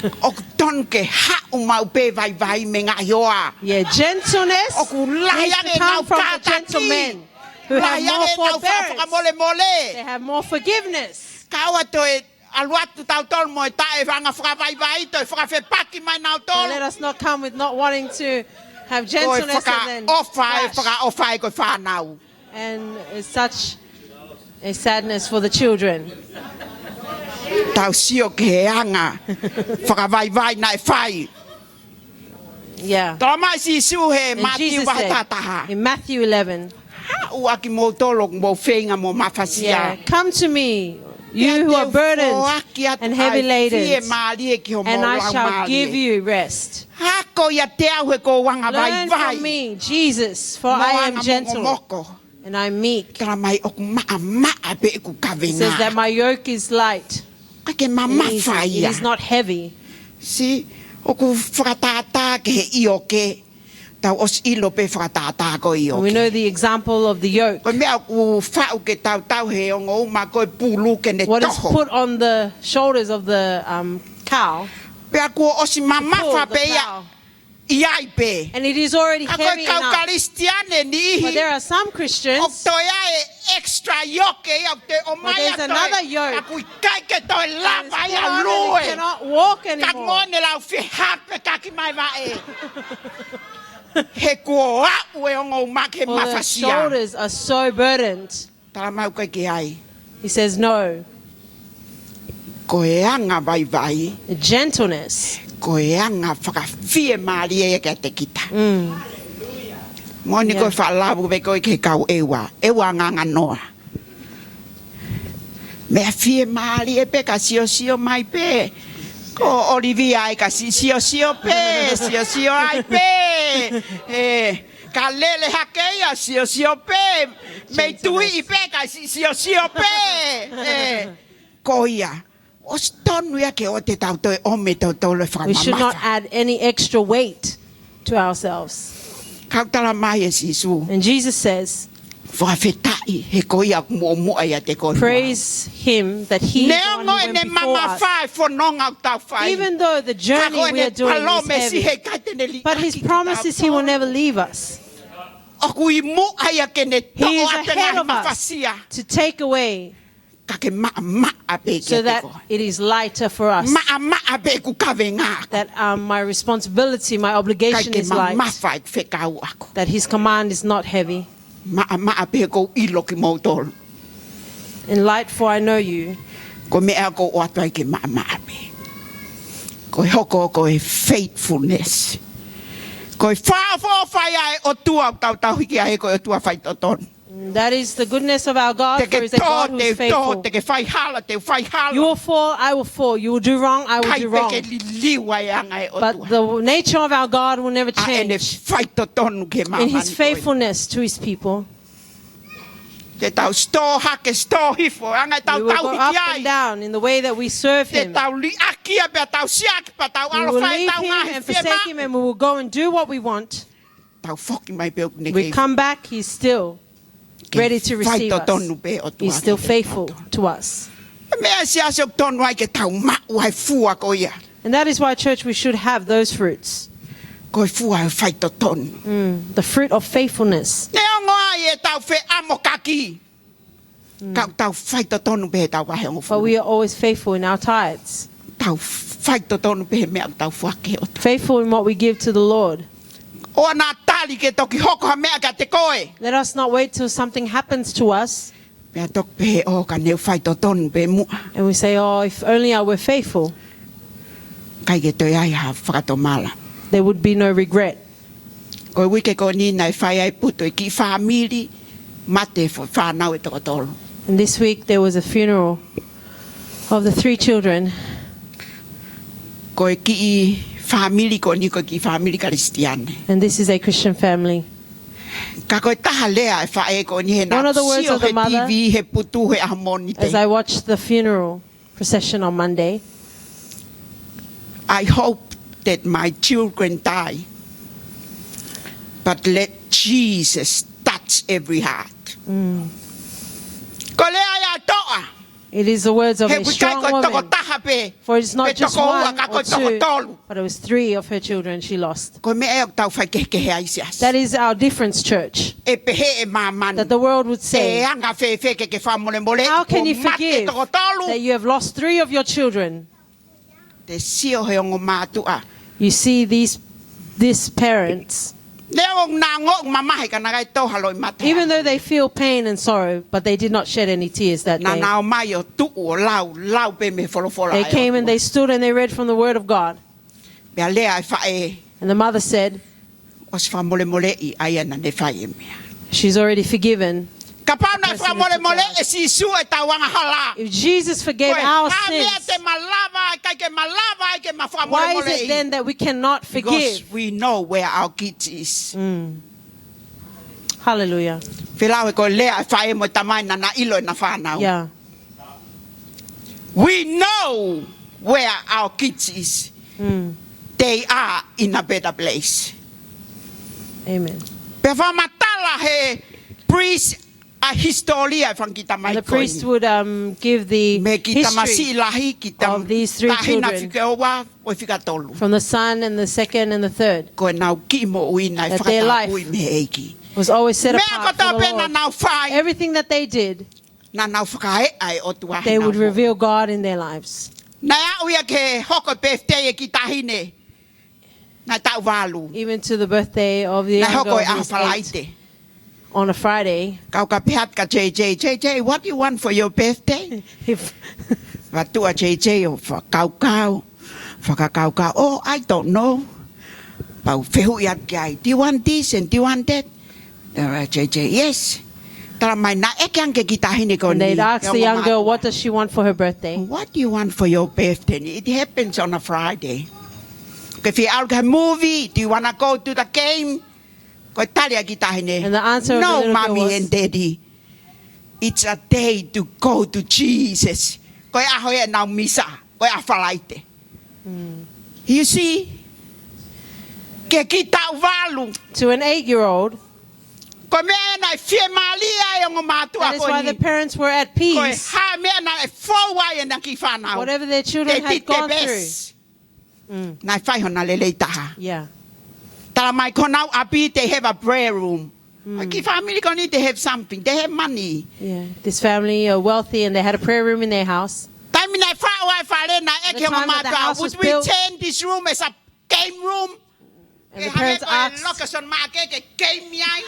ʻOku tonu ke haʻu maʻu pē vaivai mei he ngaahi hoa. Yeah, gentleness needs to come from the gentlemen who have more forbearance. Lahi ange ʻenau kātaki. Lahi ange ʻenau faʻa fakamolemole. They have more forgiveness. Kae ʻoua toe ʻalu atu tautolu mo e taʻe anga fakavaivai, toe fakafepaki mai nautolu. So let us not come with not wanting to have gentleness and then clash. Ko e fakaʻofa ē, fakaʻofa ē ko e fānau. And it's such a sadness for the children. Tau sio ki he anga fakavaivai naʻe fai. Yeah. Tala mai ʻe Sīsū he Mātiu vahe taha taha. And Jesus said in Matthew eleven, haʻu ʻa kimoutolu ʻoku mou feinga mo mafasia. Yeah. Come to me, you who are burdened and heavy laden, and I shall give you rest. Te u foaki atu ai fiemālie ki homou laumālie. Ako ʻiate au he ko u anga vaivai. Learn from me, Jesus, for I am gentle. Mo anga mokomoko. And I am meek. Tala mai ʻoku maʻamaʻa pē ʻeku kavenga. It says that my yoke is light and easy. ʻIkai ke mamafa ia. It is not heavy. See, ʻoku fakatātā ki he ʻioke. Tau ʻosi ʻilo pē fakatātā ko e ʻioke. And we know the example of the yoke. Ko e meʻa ʻoku faʻu ke tautau he ongo uma ko e pulu ke ne toho. What is put on the shoulders of the, um, cow, the pull of the cow. Pea kuo ʻosi mamafa pē ia. ʻI ai pē. And it is already heavy enough. Ka ko e kau Kalisitiane ʻe niʻihi. But there are some Christians, ʻoku toe ʻi ai e extra yoke ia ʻoku toe ʻomai atu ai. But there's another yoke. Ka ʻoku ʻikai ke toe lava ia lue. That is put on and it cannot walk anymore. Ka ko ʻene lau fie hape kaki mai vaʻe. He kuo aʻu e ongo uma ke mafasia. For the shoulders are so burdened. Tala mai ʻoku ʻikai ke ʻi ai. He says no. Ko e anga vaivai. Gentleness. Ko e anga fakafiemālie ia kiate kita. Mm. Moʻoni ko e faʻa lave pē ko e ke kau ʻEua. ʻEua nganganoa. Meʻa fiemālie pē ka siosio mai pē. Ko ʻOlivia ai ka si-, siosio pē, siosio ai pē. ʻE. Ka lele hake ia, siosio pē, mei tuiʻi pē, ka si-, siosio pē. ʻE, ko ia, ʻosi tonu ia ke ʻoua te tau toe ʻomi tautolu e fakamamafa. We should not add any extra weight to ourselves. Ka ʻoku tala mai ʻe Sīsū. And Jesus says, fakafetaʻi he ko ia ʻoku muʻomuʻa ʻiate koe. Praise him that he is the one who went before us. Neongo ʻene mamafa e fononga ʻoku tau fai. Even though the journey we are doing is heavy, ka ko ʻene palōmesi he ʻikai te ne liʻaki kitautolu. But his promise is he will never leave us. ʻOku ʻi muʻa ia ke ne toʻo atu e ngaahi mafasia. He is ahead of us to take away. ʻa ke maʻamaʻa pē kiate koe. So that it is lighter for us. Maʻamaʻa pē ʻeku kavenga. That, um, my responsibility, my obligation is light. ʻIkai ke mamafa ʻeku fekau ʻaʻaku. That his command is not heavy. Maʻamaʻa pē ʻoku ou ʻilo kimoutolu. And light, for I know you. Ko e meʻa ʻoku ou ʻoatu ai ke maʻamaʻa pē. Ko e hoko ko e faithfulness. Ko e fāʻofo fai ʻa e ʻOtua ʻoku tau tauhi ki ai, ko e ʻOtua faitotonu. That is the goodness of our God, for he is a God who is faithful. Te ke tō, te ke tō, te ke fai hala, te u fai hala. You will fall, I will fall. You will do wrong, I will do wrong. ʻIkai te ke liliu ai ʻa e anga ʻo e ʻOtua. But the nature of our God will never change. ʻA ʻene faitotonu ki he māmani ko eni. In his faithfulness to his people. Te tau sitō hake, sitō hifo, ʻa e anga ʻetau tauhi ki ai. We will go up and down in the way that we serve him. Te tau liʻaki ia pea tau siʻaki pea tau ʻalu ʻo fai ʻetau ngaahi fiemaʻu. We will leave him and forsake him, and we will go and do what we want. Tau foki mai pē ʻoku ne kei. We come back, he's still ready to receive us. Faitotonu pē ʻOtua. He's still faithful to us. Ko e meʻa ia, siasi, ʻoku totonu ai ke tau maʻu ʻa e fua ko ia. And that is why, church, we should have those fruits. Ko e fua ʻo e faitotonu. Mm, the fruit of faithfulness. Neongo ʻetau feʻamokaki. Mm. Ka tau faitotonu pē he tau vahe hongofulu. But we are always faithful in our tithes. Tau faitotonu pē he meʻa ʻoku tau foaki ki he ʻOtua. Faithful in what we give to the Lord. ʻOua naʻa tali ke toki hoko ha meʻa kiate koe. Let us not wait till something happens to us. Pea toki pehē, ʻo, ka ne u faitotonu pē muʻa. And we say, "Oh, if only I were faithful." ʻIkai ke toe ʻi ai ha fakatomala. There would be no regret. Ko e uike ko eni naʻe fai ai e putu ʻo e kiʻi fāmili mate fo-, fānau ʻe toko tolu. And this week there was a funeral of the three children. Ko e kiʻi fāmili ko eni, ko e kiʻi fāmili Kalisitiane. And this is a Christian family. Ka ko e taha lea ʻa e faʻē ko eni he naʻa ku sio he T V he putu he ʻaho Mōnite. One of the words of the mother, as I watched the funeral procession on Monday. I hope that my children die, but let Jesus touch every heart. Mm. Ko e lea ia ʻa e toʻa. It is the words of a strong woman. He ʻoku ʻikai ko e toko taha pē, pe toko ua, ka ko e toko tolu. For it was not just one or two, but it was three of her children she lost. Ko e meʻa ia ʻoku tau faikehekehe ai, siasi. That is our difference, church. ʻE pehē ʻe māmani, that the world would say, ʻe anga fēfē ke ke fakamolemoleʻi, how can you forgive that you have lost three of your children? Kuo mate toko tolu. Te sio he ongo mātuʻa. You see these, these parents, neongo naʻa nau mamahi ka naʻe ʻikai tō ha loʻimata. Even though they feel pain and sorrow, but they did not shed any tears that day. Naʻa nau ō mai ʻo tuʻu ʻo lau, lau pē mei he folofola ʻa e ʻOtua. They came and they stood and they read from the word of God. Pea lea ʻa e faʻē, and the mother said, ʻosi fakamolemoleʻi ʻa ia naʻa ne fai e meʻa. She's already forgiven the person who took her life. Kapau naʻe fakamolemoleʻi ʻe Sīsū ʻetau angahala, if Jesus forgave our sins, ko e hā e meʻa te ma lava, ʻikai ke ma lava ai ke ma fakamolemoleʻi? Why is it then that we cannot forgive? Because we know where our kids is. Mm. Hallelujah. Fēfē ko e lea ʻa e faʻē mo e tamai naʻa na ʻilo ʻena fānau? Yeah. We know where our kids is. Mm. They are in a better place. Amen. Pea fakamatala he priest ʻa e hisitōlia ʻa e fanga kiʻi tamai ko eni. And the priest would, um, give the history of these three children. Mei he kiʻi tamasiʻi lahi ki he taʻahine fika ua mo e fika tolu. From the son and the second and the third. Ko ʻenau kiʻi moʻui naʻe fakatapui mei he ʻEiki. That their life was always set apart for the Lord. Meʻa kotoa pē naʻa nau fai, everything that they did, naʻa nau fakaeʻa e ʻOtua he ʻenau moʻui. They would reveal God in their lives. Naʻe aʻu ia ke hoko e birthday ʻa e kiʻi taʻahine, naʻe taʻu valu. Even to the birthday of the young girl who was eight. Naʻe hoko he ʻaho Falaite. On a Friday. Kau ka pehē atu kia J J, "J J, what do you want for your birthday?" He f- Fakatuʻa J J ʻo fakakaukau, fakakaukau. "Oh, I don't know." Pea u fehuʻi atu ki ai, "Do you want this and do you want that?" All right, J J, "Yes." Talamai naʻe ʻeke ange ki he kiʻi taʻahine ko eni, he ongo mātuʻa, "What do you want for your birthday?" And they'd ask the young girl, "What does she want for her birthday?" It happens on a Friday. Ke fie ʻalu ki he movie, "Do you wanna go to the game?" Ko e tali ʻa e kiʻi taʻahine, and the answer of the little girl was, "No, Mommy and Daddy. It's a day to go to Jesus." Ko e ʻaho ia ʻenau misa, ko e ʻaho Falaite. Mm. You see? Ki he kiʻi taʻu valu. To an eight-year-old. Ko e meʻa ia naʻe fiemālie ai e ongo mātuʻa ko eni. That is why the parents were at peace. Ko e hā e meʻa naʻe fou ai ʻena kiʻi fānau, they did their best. Whatever their children had gone through. Mm. Naʻe fai hona lelei taha. Yeah. Talamai ko honau ʻapi, they have a prayer room. ʻA e kiʻi fāmili ko eni, they have something. They have money. Yeah, this family are wealthy and they had a prayer room in their house. Taimi naʻe faʻu ai e fale, naʻe ʻeke ʻe he ongo mātuʻa, "Would we turn this room as a game room?" And the parents asked, "Ke hangē ko e location maʻa ke, ke game ai.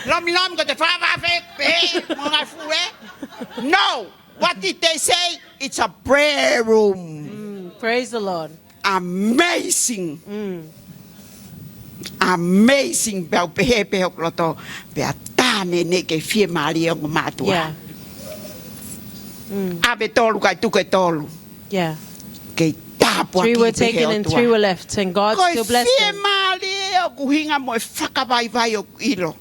Lomilomi ko ʻete fāfā fē, pē, mo e ngaahi fuʻu." No. What did they say? "It's a prayer room." Mm, praise the Lord. Amazing. Mm. Amazing. Pea u pehē pē ʻi hoku loto, pea tā neʻineʻi ke fiemālie e ongo mātuʻa. Yeah. Mm. ʻAve tolu kae tuku e tolu. Yeah. Kei tāpuakiʻi pē ʻe he ʻOtua. Three were taken and three were left, and God still blessed them. Ko e fiemālie ʻoku ʻuhinga mo e fakavaivai ʻoku ʻilo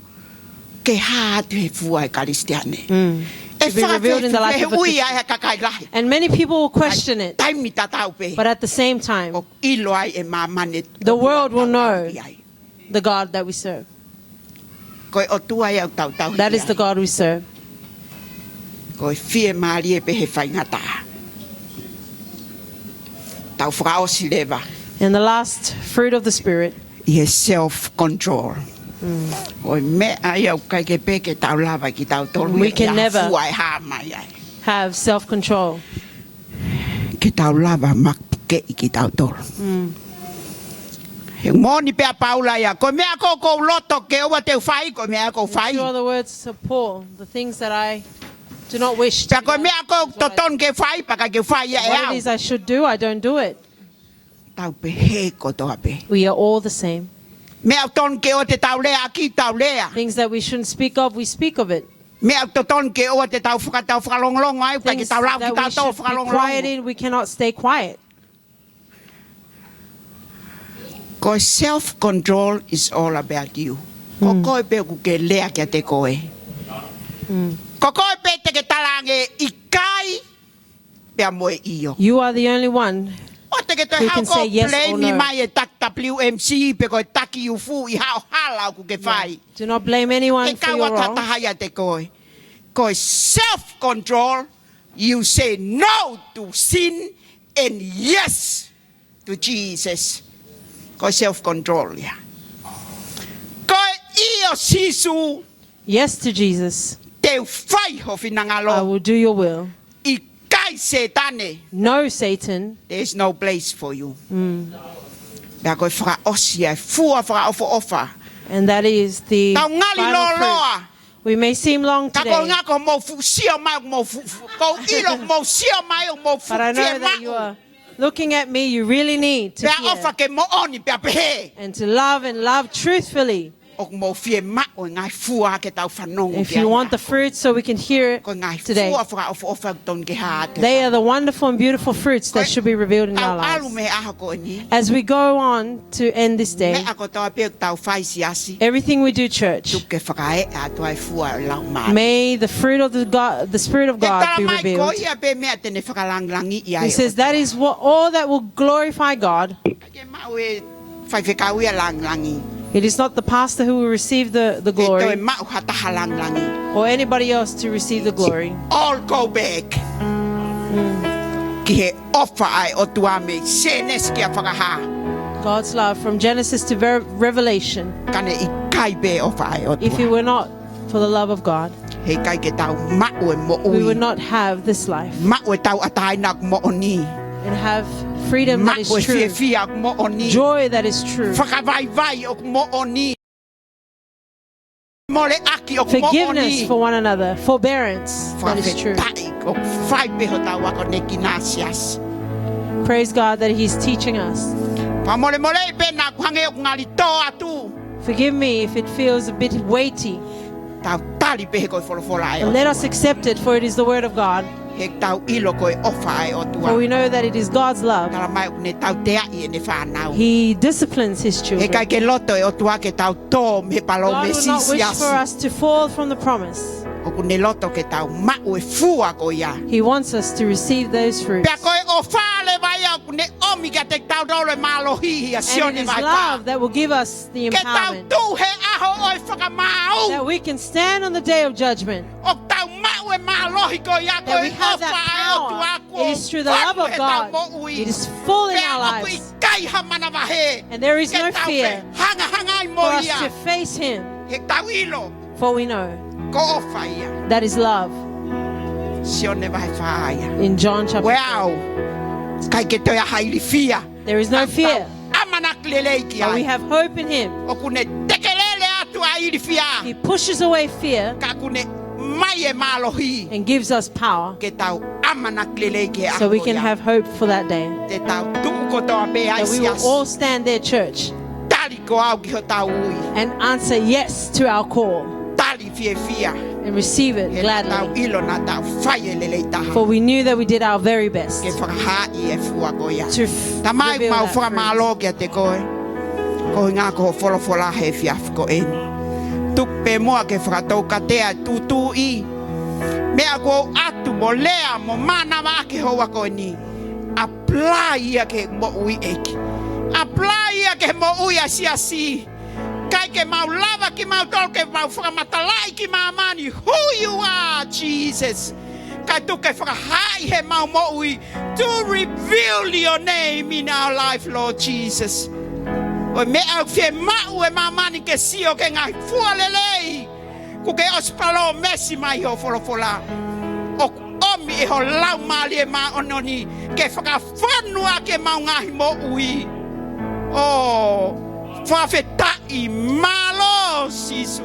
ke hā atu he fua ʻa e Kalisitiane. Mm. ʻE fakafehuʻia ai ʻe he kakai lahi. To be revealed in the life of the Christian. And many people will question it. Taimi tatau pē. But at the same time, ʻoku ʻilo ai ʻe māmani e ʻOtua ʻoku tau tauhi ai. The world will know the God that we serve. Ko e ʻOtua ia ʻoku tau tauhi ai. That is the God we serve. Ko e fiemālie pē he faingataʻa. Tau fakaʻosi leva. And the last fruit of the Spirit. ʻI he self-control. Mm. Ko e meʻa ia ʻoku ʻikai ke pē ke tau lava kitautolu ia ke hā fua e hā mai ai. We can never have self-control. Ke tau lava mapukeʻi kitautolu. Mm. He moʻoni pē ʻa Paula ia, ko e meʻa ko ē ʻoku ou loto ke ʻoua te u fai, ko e meʻa ia ʻoku ou fai. These are the words of Paul, the things that I do not wish to do. Pea ko e meʻa ko ē ʻoku totonu ke u fai, pea ʻikai ke u fai ia ʻe au. What it is I should do, I don't do it. Tau pehē kotoa pē. We are all the same. Meʻa ʻoku totonu ke ʻoua te tau leaʻaki, tau lea. Things that we shouldn't speak of, we speak of it. Meʻa ʻoku totonu ke ʻoua te tau faka-, tau fakalongolongo ai, ʻikai ke tau lava ke tau fakalongolongo. Things that we should be quiet in, we cannot stay quiet. Ko e self-control is all about you. Ko koe pē ʻoku ke lea kiate koe. Mm. Ko koe pē te ke talaange ʻikai pea mo e ʻio. You are the only one who can say yes or no. ʻOua te ke toe haʻu ʻo blame mai e taki W M C pe ko e taki ufu ʻi haʻo hala ʻoku ke fai. Yeah. Do not blame anyone for your wrongs. He kau atu ha taha ʻiate koe. Ko e self-control, you say no to sin and yes to Jesus. Ko e self-control ia. Ko e ʻio Sīsū. Yes to Jesus. Te u fai ho finangalo. I will do your will. ʻIkai Sētane. No, Satan. There is no place for you. Mm. Pea ko e fakaʻosi ia e fua fakaʻofoʻofa. And that is the final fruit. Tau ngali lōloa. We may seem long today. Ka ko e ʻuhinga ko hoʻomou fuʻu sio mai, hoʻomou fuʻu, fuʻu, ʻoku ou ʻilo hoʻomou sio mai, hoʻomou fuʻu fiemaʻu. But I know that you are looking at me, you really need to hear. Pea ʻofa ke moʻoni, pea pehē. And to love and love truthfully. ʻOku mou fiemaʻu e ngaahi fua ke tau fanongo ki ai. If you want the fruit so we can hear it today. Ko e ngaahi fua fakaʻofoʻofa ʻoku totonu ke hā atu. They are the wonderful and beautiful fruits that should be revealed in our lives. Tau ʻalu mei he ʻaho ko eni. As we go on to end this day, meʻa kotoa pē ʻoku tau fai siasi, everything we do, church, tuku ke fakaeʻa atu ai e fua ʻo e Laumālie. May the fruit of the God, the Spirit of God be revealed. ʻE tala mai ko ia pē meʻa te ne fakalangilangiʻi ai e ʻOtua. He says that is what, all that will glorify God. ʻIkai ke maʻu e faifekau ia langilangi. It is not the pastor who will receive the, the glory. ʻE toe maʻu ha taha langilangi. Or anybody else to receive the glory. All go back. Mm. Ki he ʻofa ʻa e ʻOtua mei Sēnesi kia Fakahā. God's love from Genesis to Ver-, Revelation. Ka ne ʻikai pē ʻofa ʻa e ʻOtua. If it were not for the love of God, he ʻikai ke tau maʻu e moʻui. We would not have this life. Maʻu e tauʻatāina ʻoku moʻoni. And have freedom that is true. Maʻu e fiefia ʻoku moʻoni. Joy that is true. Fakavaivai ʻoku moʻoni. Moleʻaki ʻoku moʻoni. Forgiveness for one another, forbearance that is true. Fakafetaʻi ʻoku fai pē hotau akonekina siasi. Praise God that He's teaching us. Fakamolemoleʻi pē naʻa ʻoku hangē ʻoku ngali tō atu. Forgive me if it feels a bit weighty. Tau tali pē he ko e folofola ʻa e ʻOtua. But let us accept it, for it is the word of God. He ʻoku tau ʻilo ko e ʻofa ʻa e ʻOtua. For we know that it is God's love. Tala mai ʻoku ne tauteaʻi ʻene fānau. He disciplines his children. He ʻikai ke loto e ʻOtua ke tau tō mei he palōmesi siasi. God will not wish for us to fall from the promise. ʻOku ne loto ke tau maʻu e fua ko ia. He wants us to receive those fruits. Pea ko e ʻofa leva ia ʻoku ne ʻomi kiate kitautolu e mālohi ia Sione vahe fā. And it is love that will give us the empowerment. Ke tau tuʻu he ʻaho ʻo e fakamaau. That we can stand on the day of judgment. ʻOku tau maʻu e mālohi ko ia ko e ʻofa ʻa e ʻOtua kuo valu he tau moʻui. That we have that power. It is through the love of God. It is full in our lives. Pea ʻoku ʻikai ha manavahē. And there is no fear. Ke tau hangahangai mo ia. For us to face him. He tau ʻilo. For we know. Ko e ʻofa ia. That is love. Sione vahe fā ia. In John chapter four. Ko e au. ʻIkai ke toe ʻi ai ha ilifia. There is no fear. Ka tau ʻamanaki lelei ki ai. But we have hope in him. ʻOku ne tekelele atu ʻa e ilifia. He pushes away fear. Ka ʻoku ne ʻomai e mālohi. And gives us power. Ke tau ʻamanaki lelei ki he ʻaho ia. So we can have hope for that day. Te tau tuʻu kotoa pē ai. That we will all stand there, church. Tali ko au ki hotau ui. And answer yes to our call. Tali fiefia. And receive it gladly. He naʻa tau ʻilo naʻa tau fai e lelei taha. For we knew that we did our very best. Ke fakahaaʻi e fua ko ia. To f-, Tamai, reveal that fruit. Mau fakamālō kiate koe. Ko e ʻuhinga ko hoʻo folofola he efiafi ko eni. Tuku pē muʻa ke fakatoukatea e tūtuuʻi. Meʻa kuo u ʻatu mo lea mo mānava ʻaki he houa ko eni. Apply ia ki he moʻui ʻEiki. Apply ia ki he moʻui ʻa e siasi. ʻIkai ke mau lava kimautolu ke mau fakamatalaʻi ki māmani who you are, Jesus. Kae tuku ke fakahaaʻi he mau moʻui to reveal your name in our life, Lord Jesus. ʻO e meʻa ʻoku fiemaʻu ʻe māmani ke sio ki he ngaahi fua lelei. Kuo ke ʻosi palōmesi mai hoʻo folofola. ʻOku ʻomi ʻe ho Laumālie Māʻoniʻoni ke fakafonu ʻaki ʻemau ngaahi moʻui. ʻO fakafetaʻi, mālō Sīsū.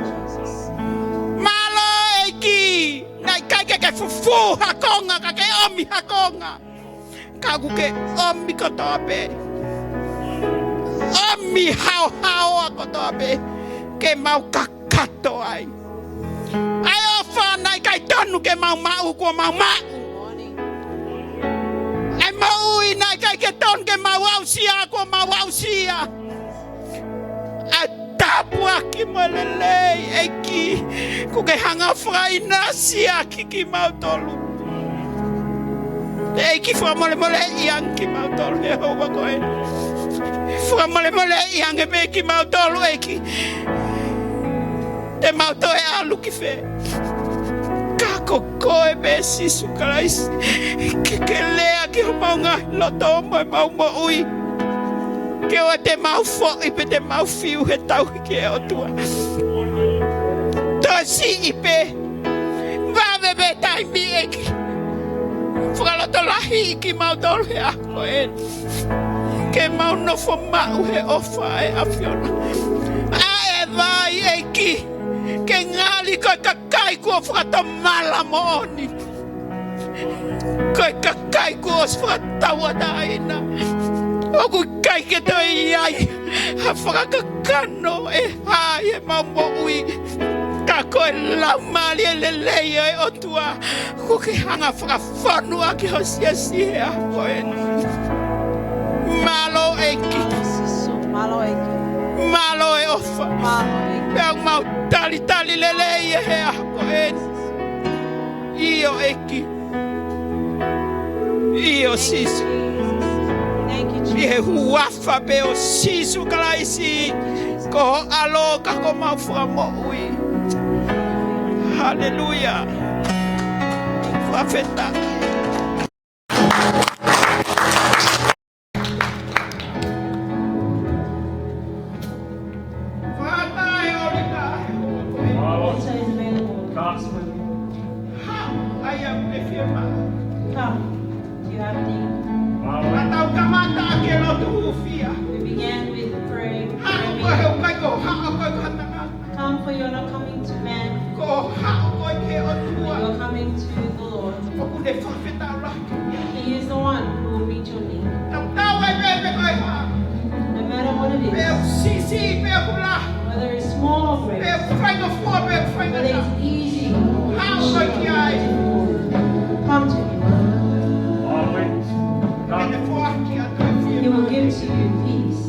Mālō ʻEiki, naʻe ʻikai ke ke fufū ha konga, ka ke ʻomi ha konga. Ka ʻoku ke ʻomi kotoa pē. ʻOmi haohaoa kotoa pē. Ke mau kakato ai. ʻA e ʻofa naʻe ʻikai tonu ke mau maʻu, kuo mau maʻu. ʻA e moʻui naʻe ʻikai ke tonu ke mau aʻusia, kuo mau aʻusia. ʻA e tāpuaki mo e lelei, ʻEiki, kuo ke hanga ʻo fakaʻinasi ʻaki kimautolu. ʻEiki, fakamolemoleʻi ange kimautolu he houa ko eni. Fakamolemoleʻi ange pē kimautolu, ʻEiki. Te mau toe ʻalu ki fē? Ka ko koe pē Sīsū Kalaisi, ke ke lea ki homau ngaahi loto mo ʻemau moʻui. Ke ʻoua te mau foʻi pe te mau fiu he tauhi ki he ʻOtua. Toe siʻi pē. Vave pē taimi, ʻEiki. Fakalotolahiʻi kimautolu he ʻaho ko eni. Ke mau nofo maʻu he ʻofa ʻa e ʻAfiona. ʻA e vai, ʻEiki. Ke ngali ko e kakai kuo fakatomala moʻoni. Ko e kakai kuo ʻosi fakatauʻatāina. ʻOku ʻikai ke toe ʻi ai ha fakakakano ʻe hā ʻi heʻemau moʻui. Ka ko e Laumālie Lelei ʻo e ʻOtua, kuo ke hanga ʻo fakafonu ʻaki ho siasi he ʻaho ko eni. Mālō ʻEiki. Mālō ʻEiki. Mālō e ʻofa. Mālō ʻEiki. Pea ʻoku mau talitali lelei ia he ʻaho ko eni. ʻIo ʻEiki. ʻIo Sīsū. Thank you, Jesus. ʻI he huafa pē ʻo Sīsū Kalaisi, ko ho ʻAlo ka ko homau Fakamoʻui. Haleluia. Fakafetaʻi. Mālō. Altar is available this morning. Come, if you have a need. Mālō. We began with prayer. Come, for you're not coming to man. You're coming to the Lord. He is the one who will meet your need. No matter what it is, whether it's small or great, whether it's easy, come to him. He will give to you peace.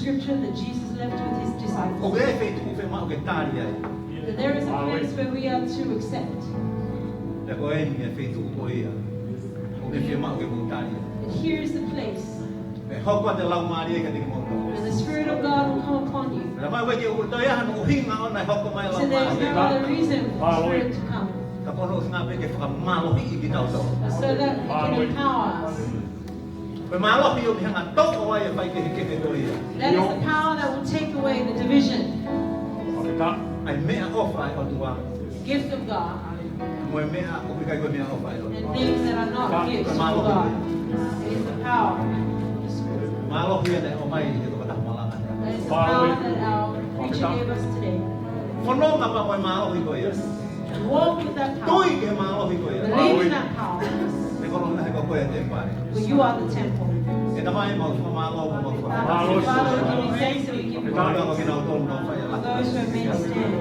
scripture that Jesus left with his disciples. ʻOku ʻi ai e feituʻu ʻoku fiemaʻu ke tali ai. That there is a place where we are to accept. Pea ko eni e feituʻu ko ia ʻoku fiemaʻu ke mou tali ai. And here is the place. Pea hoko atu e Laumālie kiate kimoutolu. And the Spirit of God will come upon you. Pea mai ʻoku ʻikai ke ʻi ai ha ʻuhinga ʻoku ne hoko mai e Laumālie. So there is no other reason for the Spirit to come. Ka ko hono ʻuhinga pē ke fakamālohiʻi kitautolu. So that he can empower us. Ko e mālohi ʻoku ne hanga ʻo toʻo ai e faikehekehe ko ia. That is the power that will take away the division. ʻA e meʻaʻofa ʻa e ʻOtua. Gift of God. Mo e meʻa ʻoku ʻikai ko e meʻaʻofa ʻa e ʻOtua. And things that are not gifts of God. It is the power. Mālohi ʻa e ʻomai he toko taha malanga. That is the power that our preacher gave us today. Fononga pea mo e mālohi ko ia. And walk with that power. Tui ki he mālohi ko ia. Believe in that power. He ko e ʻOtua ko koe e temipale. For you are the temple. ʻE Tamai, mau fakamālō, mau fakamālō. Father, we give you thanks and we give you praise. Ko kinautolu naʻa nau fai e laka. For those who have made a stand.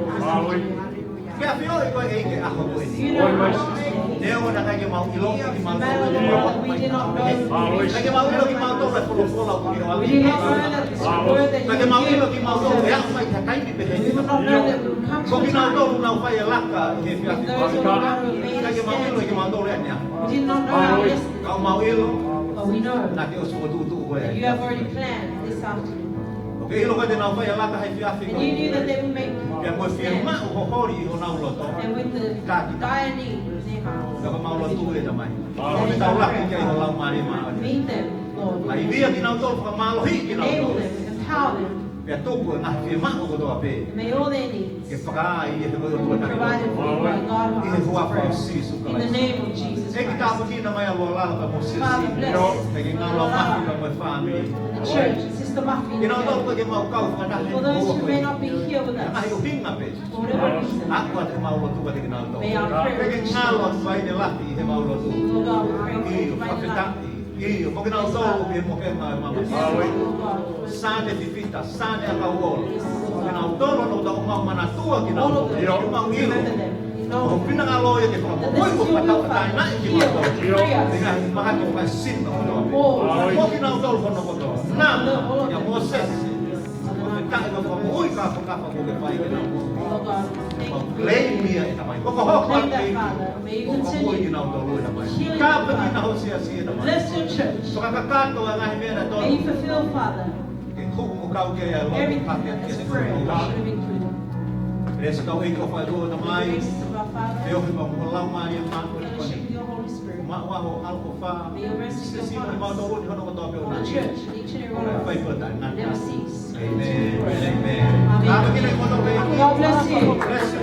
Ke ʻafioʻi koe ʻEiki he ʻaho ko eni. You know how much. Neongo naʻe ʻikai ke mau ʻilo ki mau. No matter the world that we did not know. ʻIkai ke mau ʻilo kimautolu e folofola ʻoku ke ʻoatu. We did not know that this word that you give. ʻIkai ke mau ʻilo kimautolu e aʻu mai ki ha taimi pehē ni. We did not know that we would come to a time. Ko kinautolu naʻa nau fai e laka he efiafi. Those who are going to obey the standard. ʻIkai ke mau ʻilo kimautolu e ʻaneafi. We did not know our destiny. Ka ʻoku mau ʻilo. But we know. Naʻa ke ʻosi fokotuʻutuʻu koe. That you have already planned this afternoon. ʻOku ke ʻilo koe te nau fai e laka he efiafi. And you knew that they would make a stand. Pea mo e fiemaʻu hoholi ʻi honau loto. And with the dire need in their hearts. Ka ko ʻemau lotu ʻe Tamai. That is our prayer. Ko e tau laki ki ai ho Laumālie Māʻoniʻoni. Meet them, Lord. ʻAi via kinautolu, fakamālohiʻi kinautolu. Enable them, empower them. Pea tuku e ngaahi fiemaʻu kotoa pē. May all their needs Ke fakaai ʻe he ʻOtua Taʻengata. Provided for by God. ʻI he huafa ʻo Sīsū Kalaisi. In the name of Jesus Christ. ʻEiki, tāpuekina mai ʻa Lualala pea mo Siasi. Father, bless. Pea ke ngalo mafi pea mo e fāmili. The church, Sister Muffy. Kinautolu ʻoku ʻikai ke mau kau fakataha he ʻaho ko eni. For those who may not be here with us. ʻA e ʻuhinga pē. For whatever reason. Aʻu atu ʻemau lotu kiate kinautolu. May our prayer reach them. Pea ke ngalo atu ʻa e faʻahinga lahi he ʻemau lotu. Lord God, we pray for divine life. ʻIo, fakafetaʻi. ʻIo, mo kinautolu ʻoku ʻi he mohenga ʻo e māmani. Yes, Lord God. Sāne fifita, Sāne ʻakau ʻola. Yes, Lord God. Kinautolu ʻoku tau ʻomai manatua kinautolu. All of them. ʻIo, mau ʻilo. Remember them. Ko ho finangalo ia ke fakamoʻui mo fakatauʻatāinaʻi kinautolu. That this is your will, Father. Heal, free us. ʻI he ngaahi mahaki fakaesino kotoa. All. Mo kinautolu hono kotoa. Naʻa, Lord, all of them. ʻIa Mōsese. Fakafetaʻi mo fakamoʻui kāfakafa kuo ke fai ke nau moʻui. Lord God, thank you. Mau claim ia ʻe Tamai. Ko ko hoku ʻAlo. Claim that, Father. May you continue. Ko ko moʻui kinautolu ʻe Tamai. Healing, Father. Kāpekina ho siasi ʻe Tamai. Bless your church. Fakakakato ʻa e ngaahi meʻa naʻe tonu. May you fulfill, Father. Ke hū mo kau ki ai ʻa e lotu. Everything that this prayer should have included. Pea siʻi kau ʻEiki ʻofa ʻa e ʻOtua Tamai. Grace of our Father. Pea ʻofa pea mo e Laumālie Māʻoniʻoni. Fellowship with your Holy Spirit. Maʻu ʻa ho ʻaloʻofa. May your rest be upon us. Siʻi mo mautolu ʻi hono kotoa pē ʻo nau. On the church, in each and every one of us. Fai pē ʻo taʻengata. Never cease. Amen. Amen. Amen. Tāpuekina kimoutolu. God bless you. Bless you.